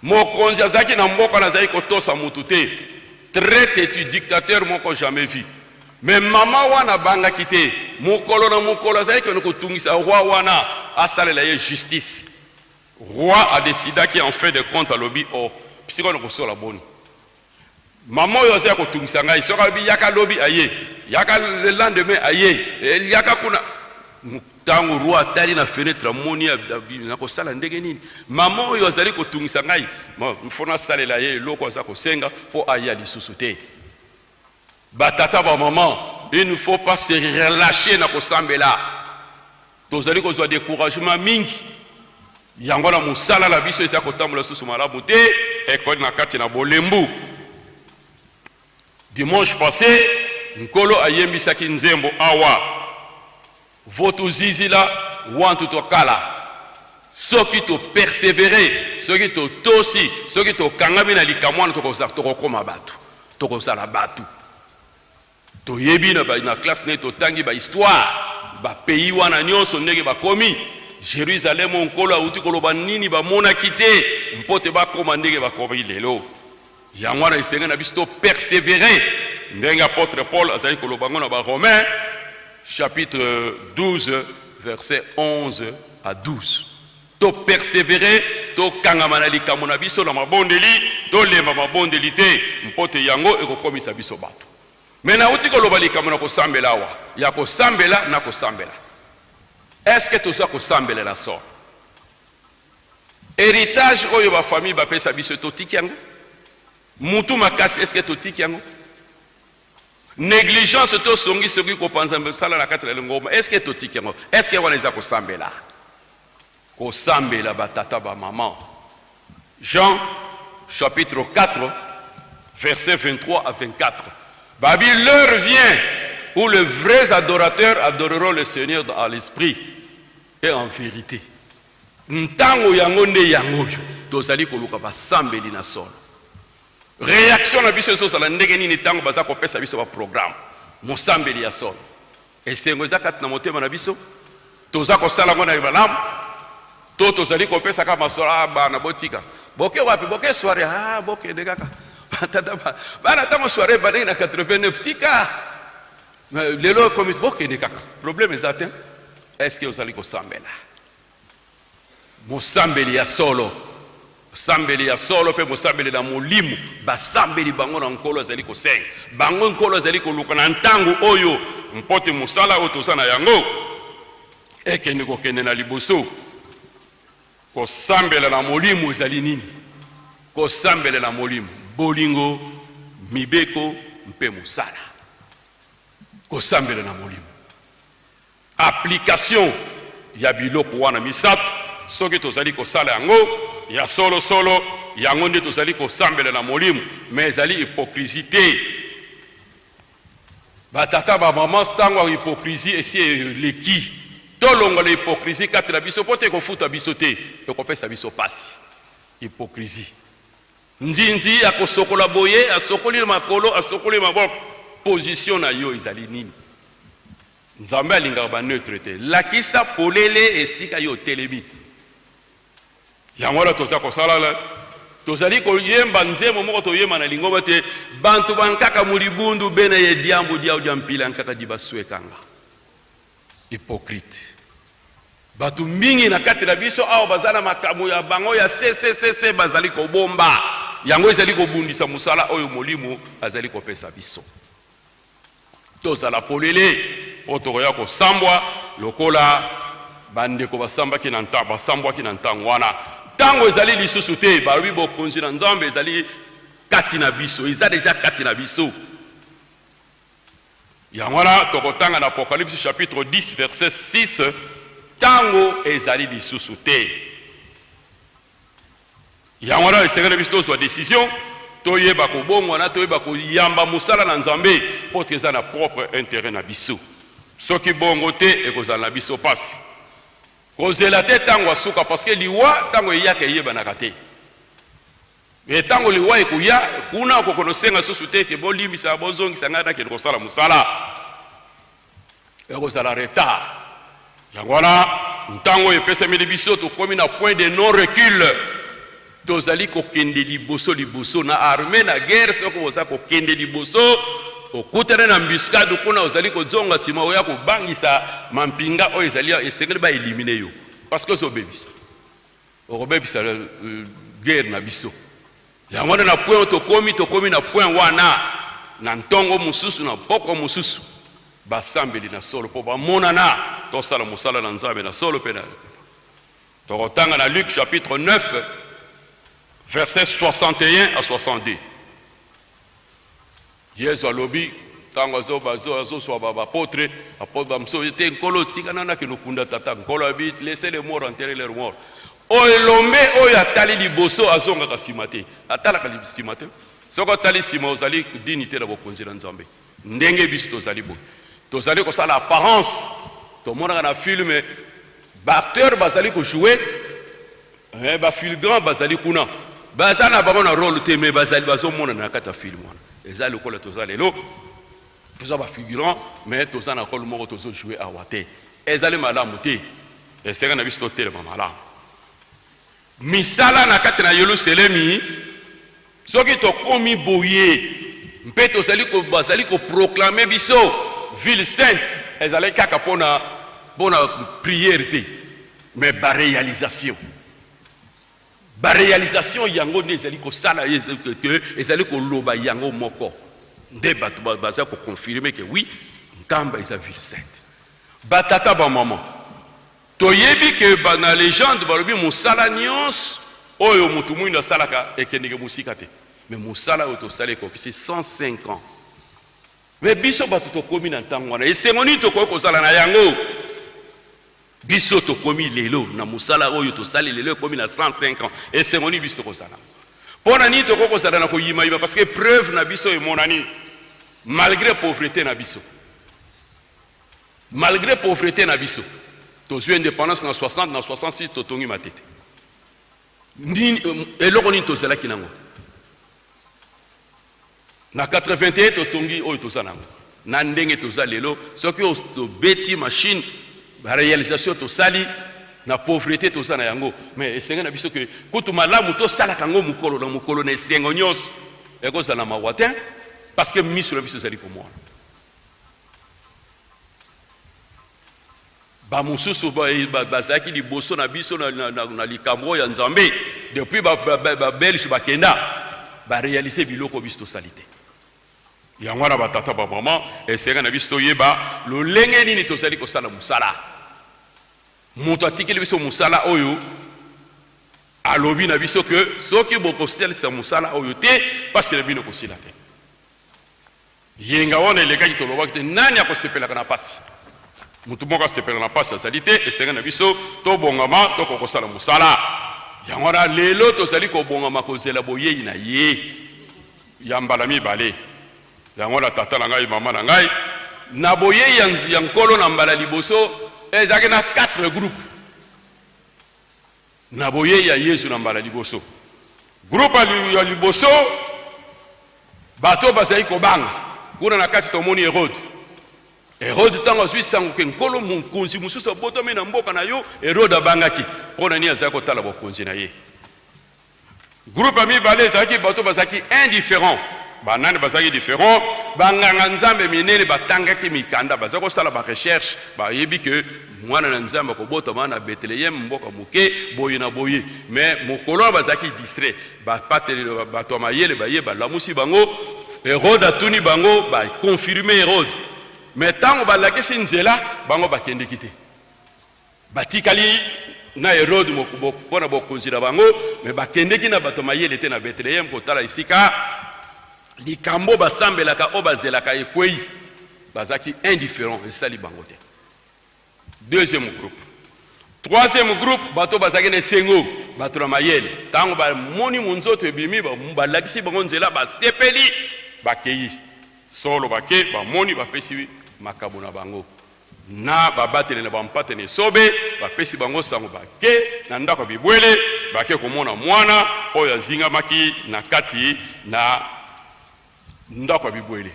Mokonzi azalaki na mboka wana azalaki kotosa mutu te, très tetu, dictateur moko jamais vu. Mais mama wana abangaki te, mokolo na mokolo azalaki kende kotungisa roi wana asalela ye justice. Roi a decidaki en fin de compte alobi oh, sikoyo nakosola boni? Mama oyo aza ya kotungisa ngai, soki alobi yaka lobi aye, yaka le lendemain aye, eh, yaka kuna. Ntango roi atali na fenetre amoni nakosala ndenge nini? Mama oyo azali kotungisa ngai, fo nasalela ye eloko aza kosenga mpo aya lisusu te. Batata ba mama, il ne faut pas se relâcher na kosambela. Tozali kozwa decouragement mingi, yango wana mosala na biso eza kotambola lisusu malamu te, ekoli na kati na bolembu. Dimanche passé, Nkolo ayembisaki nzembo awa, Votuzizila wantu tokala. Soki to perseverer, soki totosi, soki tokangami na likambo wana, tokokoma bato, tokozala bato. Toyebi na, na classe ndenge totangi ba histoire ba pays wana nyonso ndenge bakomi Jerusalem, Nkolo awuti koloba nini bamonaki te mpo te bakoma ndenge bakomi lelo. Yango wana esengeli na biso to perseverer ndenge apotre Paul azali koloba yango na ba Romains chapitre 12 verset 11 à 12. To perseverer, tokangama na likambo na biso na mabondeli, tolemba mabondeli te, mpo te yango ekokomisa biso bato. Me nauti koloba likambo na kosambela awa, ya kosambela na kosambela. Est-ce que toza kosambela na solo? Heritage oyo ba famille bapesa biso totiki yango? Mutu makasi, est-ce que totiki yango? Negligence to songi soki kopanza mosala na kati na lingomba, est-ce que totiki yango? Est-ce que wana eza kosambela? Kosambela ba tata ba maman. Jean chapitre 4 verset 23 à 24. Babi l'heure vient où les vrais adorateurs adoreront le Seigneur dans l'esprit et en vérité. Ntango yango nde yango oyo tozali koluka basambeli na solo. Reaction na biso ezozala ndenge nini ntango baza kopesa biso ba programme? Mosambeli ya solo, esengo eza kati na motema na biso, toza kosala yango na malamu. To tozali kopesa kaka masolo, ah bana botika. Boke wapi? Boke soirée. Ah bokende kaka. Tata bana ntango soirée ebandaki na 89 tika. Lelo ekomi bokende kaka. Problème eza te. Est-ce que ozali kosambela? Mosambeli ya solo, mosambeli ya solo mpe mosambeli na molimo, basambeli bango na Nkolo azali kosenga bango, Nkolo azali koluka na ntango oyo mpo te mosala oyo toza na yango ekende kokende na liboso. Kosambela na molimo ezali nini? Kosambela na molimo, bolingo, mibeko mpe mosala. Kosambela na molimo, Application ya biloko wana misato, soki tozali kosala yango ya solo solo, yango nde tozali kosambela na molimo, mais ezali hypocrisie te. Ba tata ba mamans, tango ya hypocrisie esi eleki. Tolongola hypocrisie kati na biso mpo te ekofuta biso te, ekopesa biso pasi. Hypocrisie. Nzinzi akosokola boye, asokoli makolo, asokoli maboko. Position na yo ezali nini? Nzambe alingaka ba neutre te. Lakisa polele esika yo otelemi. Yango wana toza kosala, tozali koyemba nzembo moko toyemba na lingomba te, bantu ba nkaka mu libundu bena ye diambu diau dia mpila nkaka di baswekanga. Hypocrite. Bato mingi na kati na biso awa baza na makambo ya bango ya ccc bazali kobomba. Yango ezali kobundisa mosala oyo Molimo azali kopesa biso. Tozala polele mpo tokoya kosambwa lokola bandeko basambaki na ntango, basambwaki na ntango wana. Ntango ezali lisusu te. Balobi bokonzi na Nzambe ezali kati na biso, eza deja kati na biso. Yango wana tokotanga na Apocalypse chapitre 10 verset 6, ntango ezali lisusu te. Yango wana esengeli biso tozwa decision, toyeba kobongwana, toyeba koyamba mosala na Nzambe mpo ete eza na propre interet na biso. Soki bongo te, ekozala na biso pasi. Kozela te tango ya suka, parce que liwa tango eyaka eyebanaka te. Et tango liwa ekoya, kuna okokende osenga susu te ke bolimbisa, bozongisa ngai nakende kosala mosala. Ekozala retard. Yango wana ntango oyo epesameli biso, tokomi na point de non recul. Tozali kokende liboso liboso na armee na guerre. Soki oza kokende liboso, okutana na embuscade kuna, ozali kozonga nsima, oya kobangisa mampinga oyo ezali, esengeli ba eliminer yo parce que ozobebisa, okobebisa guerre na biso. Yango wana na point oyo tokomi, tokomi na point wana na ntongo mosusu na pokwa mosusu, basambeli na solo mpo bamonana, tosala mosala na Nzambe na solo mpe na tokotanga na Luc chapitre 9 verset 61 à 62. Yesu alobi ntango azoswa bapotre, apotre bamosusu te, Nkolo tika nano nakende kokunda tata. Nkolo abi, laissez les morts enterrer leurs morts. Oyo elombe oyo atali liboso azongaka nsima te, atalaka nsima te. Soki otali nsima ozali dini te na bokonzi na Nzambe. Ndenge biso tozali boye, tozali kosala apparence, tomonaka na film ba acteurs bazali ko jouer, ba fulgurants bazali kuna, baza na bango na role te, mais bazali bazomonana na kati ya film wana. Eza lokola toza lelo, toza ba figurants mais toza na role moko tozo jouer awa te. Ezali malamu te, esenga na biso totelema malamu. Misala na kati na Yelusalemi, soki tokomi boye mpe tozali ko, bazali ko proclamer biso ville sainte, ezalaki kaka pona pona prière te, mais ba réalisation, ba réalisation yango nde ezali kosala ezali koloba yango moko nde bato baza ko confirmer que oui, Nkamba eza ville sainte. Ba tata ba maman, toyebi ke ba na legende balobi mosala nionso oyo mutu muindu asalaka ekendeke mosika te, mais mosala oyo tosali ekokisi 105 ans. Mais biso bato tokomi na ntango wana, esengo nini tokoki kozala na yango? Biso tokomi lelo na mosala oyo tosali lelo ekomi na 105 ans, esengo nini biso tokozala na yango? Mpo na nini tokoki kozala na koyimayima? Parce que preuve na biso emonani malgre pauvrete na biso. Malgre pauvrete na biso, tozui independance na 60, na 66 totongi Matete. Nini, eloko nini tozalaki nango? Na 81 totongi oyo toza nango. Na ndenge toza lelo, soki tobeti machine, ba realisation tosali, Na pauvreté toza na yango, mais esengeli na biso ke kutu malamu tosalaka yango mokolo na mokolo na esengo nyonso, ekozala na mawa te, parce que miso na biso ezali komona. Bamosusu bazalaki liboso na biso na likambo oyo ya Nzambe, depuis Babelge bakenda, barealize biloko biso tosali te. Yango wana batata, bamama, esenga na biso toyeba lolenge nini tozali kosala mosala. Moto atikeli biso mosala oyo, alobi na biso ke soki bokosalisa mosala oyo te, mpasi na bino kosila te. Yenga wana elekaki, tolobaki te nani akosepelaka na pasi. Moto moko asepelaka na pasi azali te. Esenga na biso tobongama, tokoka kosala mosala yango wana. Lelo tozali kobongama kozela boyei na ye ya mbala mibale. Yango wana, tata na ngai, mama na ngai, na boyei ya Nkolo na mbala liboso, ezalaki na 4 groupe. Na boyei ya Yesu na mbala liboso, groupe ya liboso, bato bazali kobanga. Kuna na kati tomoni Herode. Herode, ntango azwi sango ke Nkolo mokonzi mosusu abotami na mboka na yo, Herode abangaki. Mpo na nini? Azali kotala bokonzi na ye. Groupe ya mibale ezalaki bato bazalaki indifférent. Banani bazalaki différent? Banganga Nzambe minene, batangaki mikanda, baza kosala barecherche, bayebi ke mwana na Nzambe akobotama na Betelehem, mboka moke boye na boye. Mais mokolo wana bazalaki distrait. Bapateli, bato ya mayele baye, balamusi bango. Herode atuni bango, baconfirme Herode. Mais ntango balakisi nzela, bango bakendeki te, batikali na Herode mpo na bokonzi na bango. Mais bakendeki na bato mayele te na Betlehem kotala esika likambo basambelaka, oyo bazelaka ekwei. Bazalaki indifférent, esali bango te. Deuxième groupe. Troisième groupe, bato bazalaki na esengo, bato na mayele. Ntango bamoni monzoto ebimi, balakisi bango nzela, basepeli, bakei solo, bake, bamoni, bapesi makabo na bango na babateli na bampate na esobe. Bapesi bango sango, bake na ndako ya bibwele, bake komona mwana oyo azingamaki na kati na ndako ya bibwele.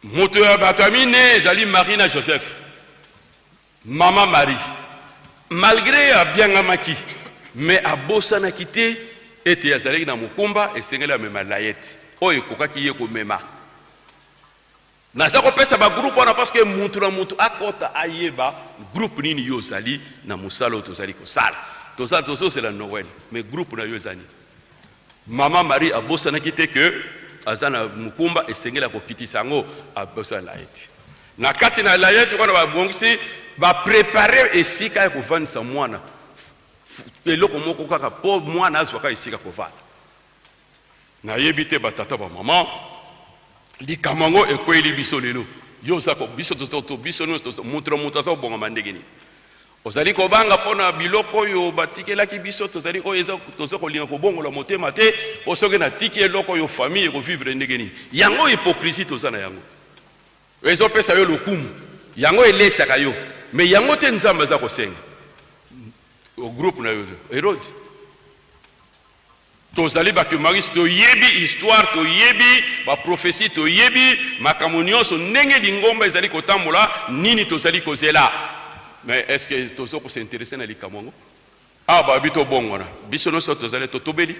Moto ya bato ya mine ezali Marie na Joseph. Mama Marie, malgré abiangamaki, mais abosanaki te ete azalaki na mokumba, esengeli amema layete oyo ekokaki ye komema. Naza kopesa bagroupe wana parce que mutu na mutu akɔta, ayeba groupe nini yo ozali na mosala oyo tozali kosala. Tozozela Noël, mais groupe na yo eza nini? Mama Marie abosanaki te ke aza na mokumba, esengeli akokitisa yango, abosana layete. Na kati na layete wana, babongisi, baprépare esika ya kovandisa mwana, eloko moko kaka mpo mwana azwaka esika kovanda. Nayebi te, batata, bamama, likambo yango ekweyeli biso lelo. Yo oza biso, biso nyonso, moto na moto aza kobongama ndenge nini? Ozali kobanga mpona biloko oyo batikelaki biso, tozali oyo eza, toza kolinga kobongola motema te, po soki natiki eloko oyo, famille ekovivre ndenge nini? Yango hypocrisie toza na yango. Ezopesa yo lokumu, yango elesaka yo, mais yango te Nzambe aza kosenga. Groupe na yo, Herode. Tozali bakimbangisi, toyebi histoire, toyebi baprophétie, toyebi makambo nyonso ndenge lingomba ezali kotambola, nini tozali kozela. Mais est ce que toza kos'intéresser na likambo yango? Awa babi tobongwana, biso nyonso tozali totobeli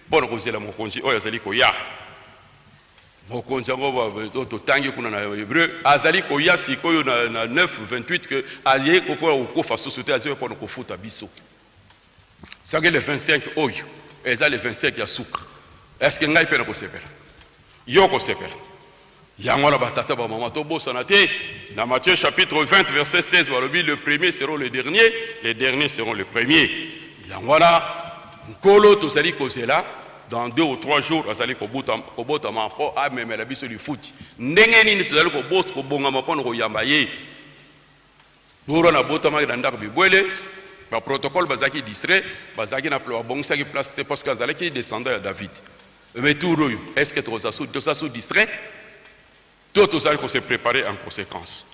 mpo na kozela mokonzi oyo azali koya. Mokonzi yango totangi kuna na Hébreu, azali koya sikoyo na 9 28, ke azali mpona kokufa susu te, azali mpona kofuta biso. Soki le 25 oyo eza le 25 ya suka, est ce que ngai mpe nakosepela, yo kosepela? Yango wana, batata, bamama, tobosana te, na Matthieu chapitre 20 verset 16, balobi: le premier seront le dernier, les derniers seront le premier. Yango wana Nkolo tozali kozela dans 2 ou 3 jours, azali kobotama mpo amemela biso lifuti. Ndenge nini tozali kobongama mpona koyamba ye? Boro nabotamaki na ndako bibwele, baprotocole bazalaki distrait, bazalaki na, babongisaki place te, parce que azalaki descendant ya David. Mais tour oyo, est ce que toza sous distrait to tozali kose préparer en conséquence?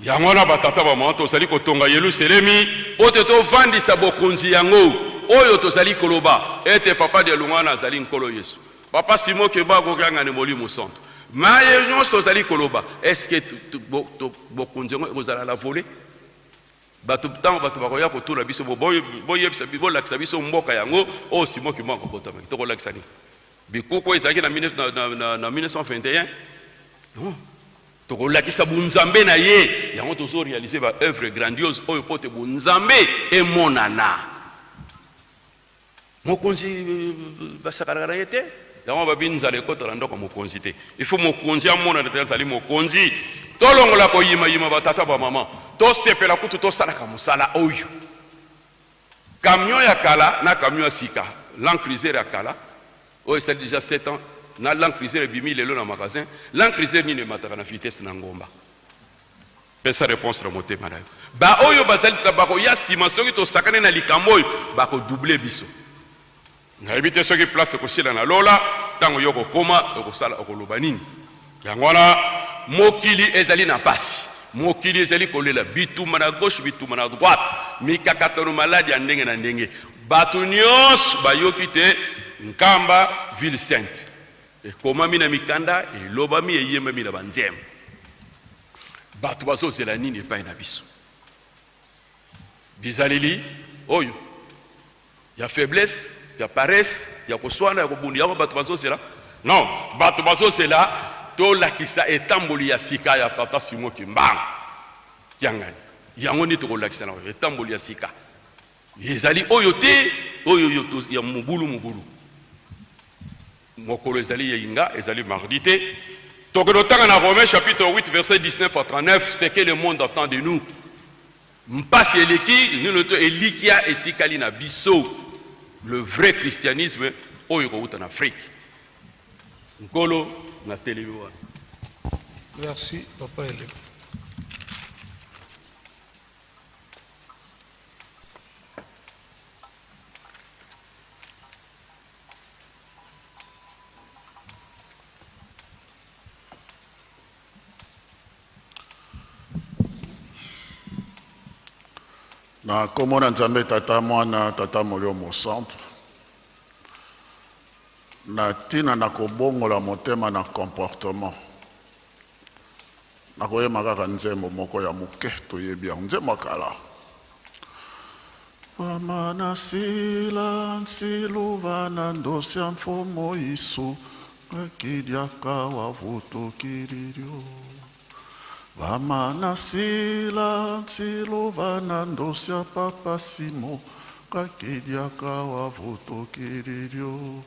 Yango wana, batata, bamama, tozali kotonga Yelusalemi po te tovandisa bokonzi yango oyo tozali koloba ete papa Dialungana azali Nkolo Yesu, papa Simon Kimbangu Kiangani Molimo Santo. Maye nyonso tozali koloba, est ce que bokonzi yango ekozala la volée? Bato ntango bato bakoya kotuna biso, boyebisa, bolakisa biso mboka yango oyo Simon Kimbangu abotamaki, tokolakisa nini? Bikuku oyo ezalaki na 1921? Non, tokolakisa bunzambe na ye. Yango tozo réaliser ba œuvre grandiose oyo mpo te bunzambe emonana. Mokonzi basakanaka na ye te, yango babi nzala ekota na ndako ya mokonzi te. Il faut mokonzi amonana te azali mokonzi. Tolongola koyimayima batata bamama, tosepela kutu tosalaka mosala oyo. Camion ya kala na camion ya sika, Land Cruiser ya kala oyo esali deja 7 ans na Land Cruiser ebimi lelo na magasin, Land Cruiser nini emataka na vitesse na ngomba? Pesa reponse na motema na yo. Ba oyo bazali bakoya nsima, soki tosakani na likambo oyo bakodouble biso. Nayebi te soki place ekosila na lola, ntango yo okokoma okosala okoloba nini. Yango wana mokili ezali na mpasi, mokili ezali kolela, bitumba na gauche, bitumba na droite, mikakatano, maladi ya ndenge na ndenge. Bato nyonso bayoki te Nkamba ville sainte ekomami na mikanda, elobami, eyembami na banzembo. Bato bazozela nini epai na biso? Bizaleli oyo ya faiblesse, ya paresse, ya koswana, ya kobunda, yango bato bazozela? Non, bato bazozela tolakisa etamboli ya sika ya Papa Simon Kimbangu Kiangani. Yango nde tokolakisa na etamboli ya sika. Ezali oyo te, oyo ya mobulu mobulu. Mokolo ezali yenga, ezali mardi te. Tokende otanga na Romains chapitre 8 verset 19 à 39, ce que le monde attend de nous. Mpasi eleki nino to elikia etikali na biso, le vrai christianisme oyo ekowuta na Afrique. Nkolo natelemi wana. Merci papa Elebe. Na nkombo na Nzambe Tata, Mwana, Tata Molimo Mosantu, na ntina na kobongola motema na comportement, nakoyema kaka nzembo moko ya moke toyebi yango, nzembo ya kala. Vamana sila nsiluva na ndosia mfumo isu ngakidiaka wavutukililyo. Vamana sila nsiluva na ndosia papa Simo ngakidiaka wavutukililyo.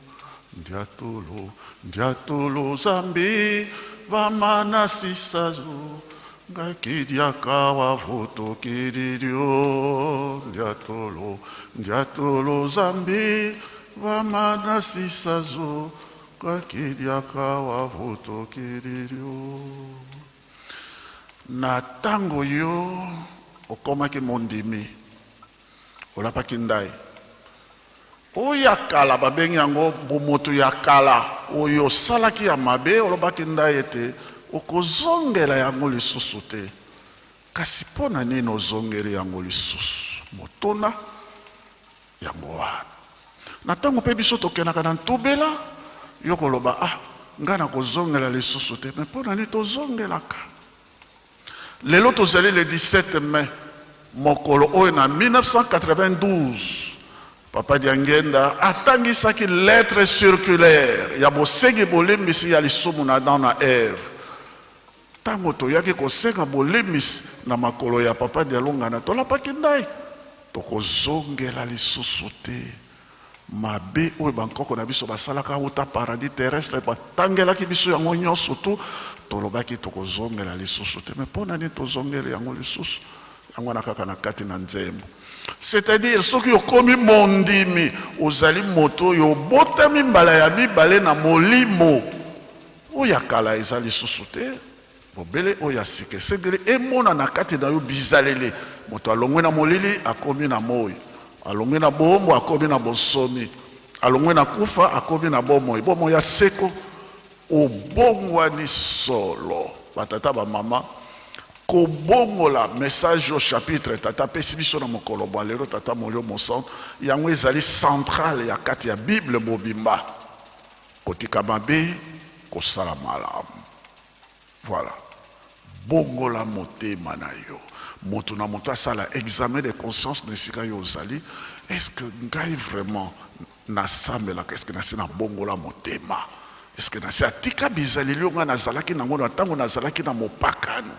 Ndiatulu ndiatulu zambi vamana sisazu ngakidiaka wavutukililyo. Ndiatulu ndiatulu zambi vamana sisazu ngakidiaka wavutukililyo. Na ntango yo okomaki mondimi, olapaki ndai oyo ya kala, babengi yango bomoto ya kala oyo osalaki ya mabe, olobaki ndai ete okozongela yango lisusu te. Kasi mpo na nini ozongeli yango lisusu? Motuna yango wana. Na ntango mpe biso tokendaka na ntubela, yo koloba ah, ngai nakozongela lisusu te. Me mpo na nini tozongelaka? Lelo tozali le 17 mai, mokolo oyo na 1992 Papa Diangenda atangisaki lettre circulaire ya bosengi bolimbisi ya lisumu na Adam na Eve. Ntango toyaki kosenga bolimbisi na makolo ya Papa Dialungana, tolapaki ndai tokozongela lisusu te mabe oyo bankoko na biso basalaka uta paradis terrestre, batangelaki biso yango nyonso tu, tolobaki tokozongela lisusu te. Me mpo na nini tozongeli yango lisusu? Yango wana kaka na kati na nzembo. C'est-à-dire soki okomi mondimi, ozali moto oyo obotami mbala ya mibale na molimo. Oyo ya kala eza lisusu te, bobele oyo ya sika. Esengeli emonana kati na yo bizaleli. Moto alongwe na molili akomi na moi, alongwe na boombo akomi na bonsomi, alongwe na kufa akomi na bomoi, bomoi ya seko. Obongwani solo. Batata bamama, kobongola message au chapitre tata apesi biso na mokolo bwa lelo, Tata Molimo Mosantu, yango ezali centrale ya kati ya Bible mobimba. Kotika mabe, kosala malamu. Voilà. Bongola motema na yo. Moto na moto asala examen de conscience na esika yo ozali. Est-ce que ngai vraiment nasambelaka? Est-ce que nasi nabongola motema? Est-ce que nasi atika bizaleli oyo ngai nazalaki nango na ntango nazalaki na mopakano?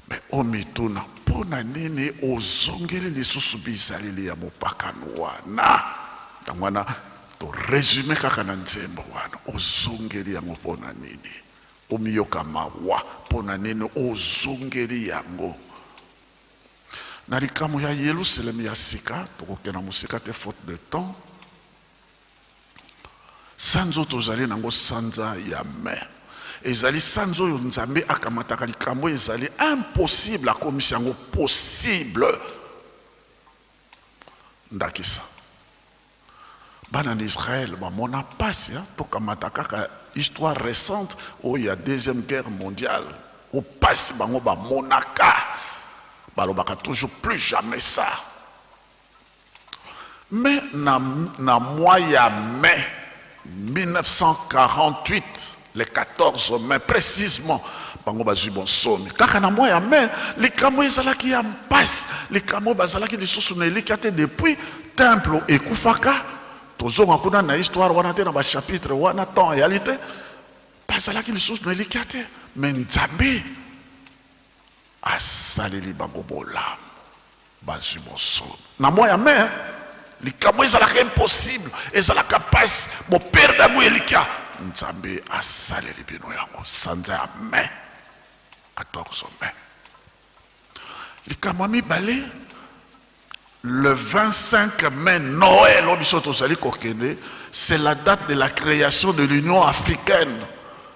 Me omituna, mpo na nini ozongeli lisusu bizaleli ya mopakano wana? Ntango wana toresume kaka na nzembo wana, ozongeli yango mpo na nini? Omiyoka mawa mpo na nini ozongeli yango? Na likambo ya Yelusalemi ya sika, tokokenda mosika te faute de temps. Sanza oyo tozali nango, sanza ya mai, ezali sanza oyo Nzambe akamataka likambo ezali impossible, akomisi yango possible. Ndakisa, bana na Israël bamona pasi, hein? Tokamata kaka histoire récente oyo ya deuxième guerre mondiale, o pasi bango bamonaka, balobaka toujours plus jamais ça. Mais na mois ya mai 1948, le 14 mai précisément, bango bazwi bonsomi kaka na mois ya mai. Likambo ezalaki ya mpasi, likambo bazalaki lisusu na elikya te depuis temple ekufaka. Tozonga kuna na histoire wana te, na bachapitre wana, temps eyali te. Bazalaki lisusu na elikya te, mais Nzambe asaleli bango bolamu, bazwi bonsomi na mois ya mai. Likambo ezalaka impossible, ezalaka mpasi, boperde yango elikya, Nzambe asaleli bino yango sanza ya mai, 14 mai. Likambo ya mibale, le 25 mai, Noël oyo biso tozali kokende, c'est la date de la création de l'Union africaine,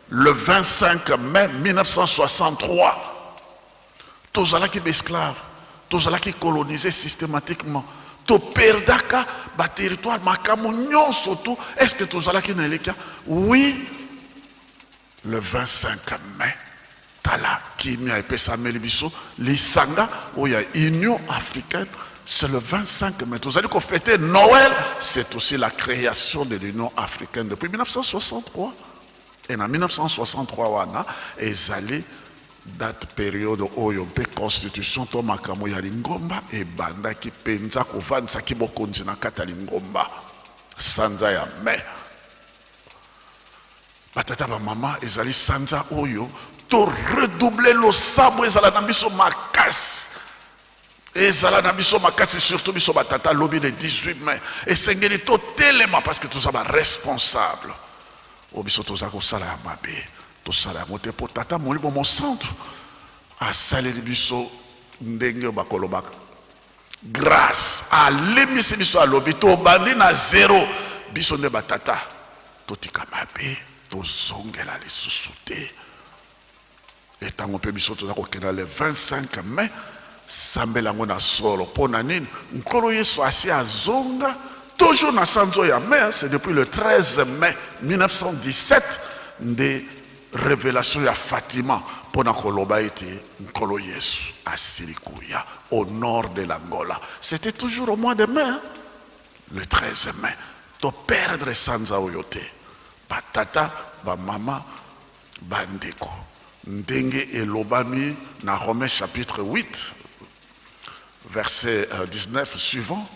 le 25 mai 1963. Tozalaki baesclave, tozalaki colonisé systématiquement, toperdaka baterritoire, makambo nyonso tu. Est ce que tozalaki na elikya? Oui, le 25 mai, tala kimia epesameli biso, lisanga oyo ya Union africaine. C'est le 25 mai tozali kofêter Noël, c'est aussi la création de l'Union africaine depuis 1963. Et na 1963 wana ezali date, période oyo mpe constitution to makambo ya lingomba ebandaki mpenza kovandisaki bokonzi na kati ya lingomba, sanza ya mai. Batata, bamama, ezali sanza oyo toredouble losambo, ezala na biso makasi, ezala na biso makasi, surtout biso batata. Lobi le 18 mai esengeli totelema, parce que toza baresponsable. Oyo biso toza kosala ya mabe, tosala yango te, mpo Tata Molimo Mosantu asaleli biso ndenge oyo bakolobaka grâce, alemisi biso, alobi tobandi na zero. Biso nde batata, totika mabe, tozongela lisusu te. Etango mpe biso toza kokenda le 25 mai, sambela yango na solo. Mpo na nini? Nkolo Yesu asi azonga toujours na sanzo ya mai. C'est depuis le 13 mai 1917 nde révélation ya Fatima mpo na koloba ete Nkolo Yesu asili koya au nord de l'Angola. C'était toujours au mois de mai, hein? Le 13 mai. Toperdre sanza oyo te, batata, bamama, bandeko. Ndenge elobami na Romains chapitre 8 verset 19 suivant,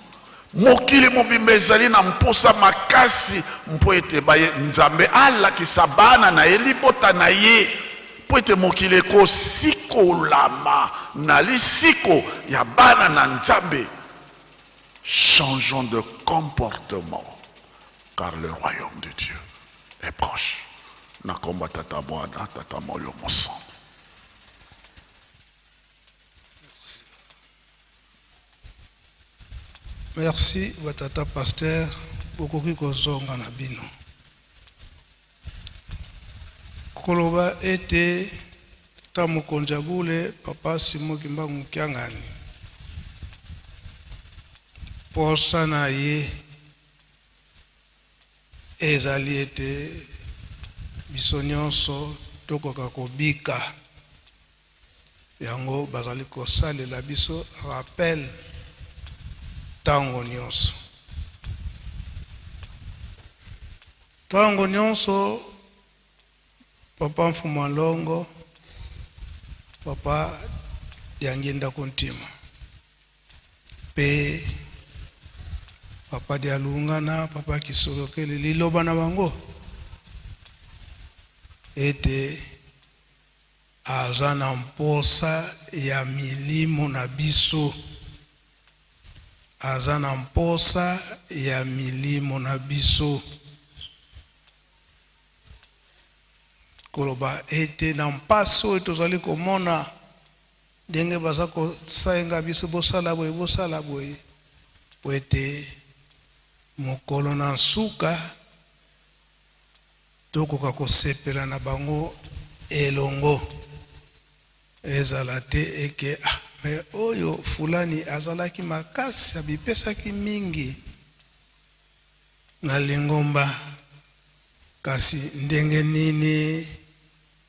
mokili mobimba ezali na mposa makasi mpo ete baye Nzambe alakisa bana na ye, libota na ye, mpo ete mokili ekosikolama na lisiko ya bana na Nzambe. Changeons de comportement, car le royaume de Dieu est proche. Na komba Tata, Mwana, Tata Moyo Mosantu. Merci batata pasteur, bokoki kozonga na bino. Koloba ete tata mokonzi ya bule, papa Simon Kimbangu Kiangani, posa na ye ezali ete biso nyonso tokoka kobika. Yango bazali kosalela biso rappel ntango nyonso, ntango nyonso. Papa Mfuma Longo, papa. Diangienda Kuntima mpe papa Dialungana, papa Kisolokele, liloba na bango ete aza na mposa ya milimo na biso, aza na mposa ya milimo na biso. Koloba ete na mpasi oyo tozali komona ndenge baza kosaenga biso bosala boye bosala boye, po ete mokolo na nsuka tokoka kosepela na bango elongo. Ezala te eke ah, me oyo fulani azalaki makasi, abipesaki mingi na lingomba, kasi ndenge nini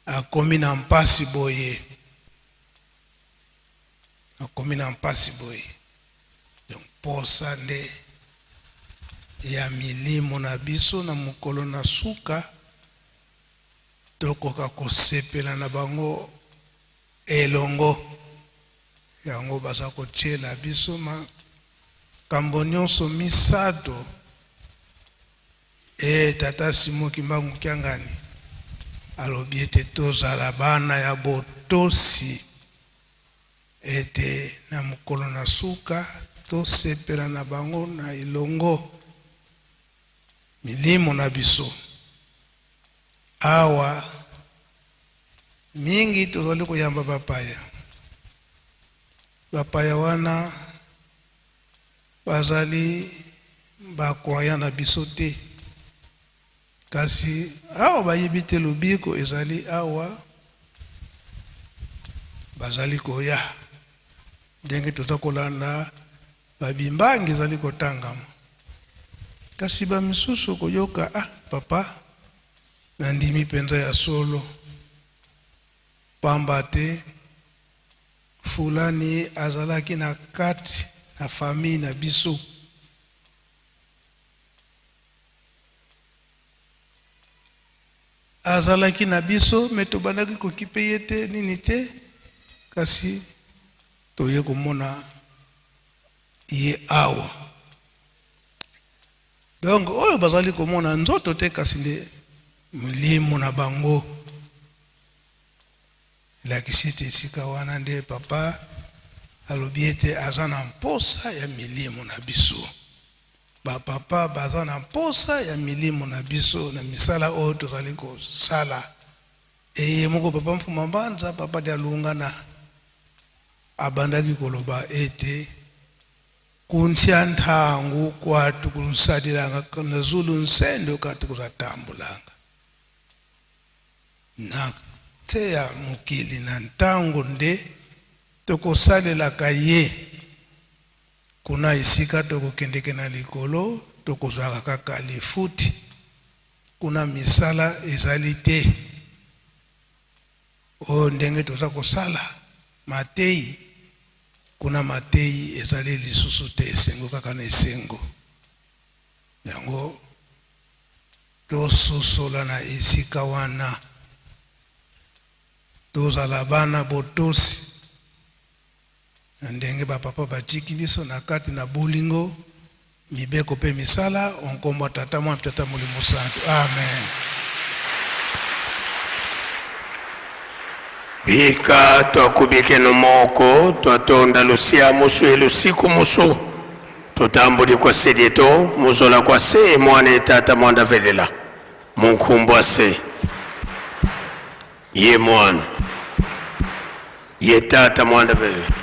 akomi na mpasi boye, akomi na mpasi boye. Donc posa nde ya milimo na biso na mokolo na suka tokoka kosepela na bango elongo. Yango baza kotiela biso makambo nyonso misato. E tata Simon Kimbangu Kiangani alobi ete tozala bana ya botosi, ete na mokolo na suka tosepela na bango na elongo milimo na biso. Awa mingi tozali koyamba bapaya, bapaya wana bazali ba croyant na biso te, kasi awa bayebi te lobiko ezali awa, bazali koya ndenge toza kolanda babimbangi ezali kotangama, kasi bamisusu koyoka ah papa nandimi mpenza ya solo, pamba te fulani azalaki na kati na famille na biso. Azalaki na biso me tobandaki kokipe ye te nini te, kasi toye komona ye awa. Donc oyo bazali komona nzoto te, kasi nde molimo na bango. Elakisi ete esika wana nde papa alobi ete aza na mposa ya milimo na biso. Bapapa baza na mposa ya milimo na biso na misala oyo tozali kosala. Eye moko papa Mfuma Mbanza, papa Dialungana abandaki koloba ete kuntia ntangu kwatu kunsadilanga na zulu nsendo kati kuzatambulanga na nse ya mokili na ntango nde tokosalelaka ye kuna esika tokokendeke na likolo tokozwaka kaka lifuti kuna misala ezali te oyo ndenge toza kosala mateyi kuna mateyi ezali lisusu te esengo kaka na esengo yango tososola na esika wana tozala bana botosi na ndenge bapapa batiki biso na kati na bolingo mibeko mpe misala onkombo ya tata mwana tata molimo santu amen. Bika twakubikeno moko twatonda lusia musu e lusiku musu tutambuli kwa sedieto muzola kwa se mwana e tata mwanda velela munkumbwa se ye mwana ye tata mwanda velela.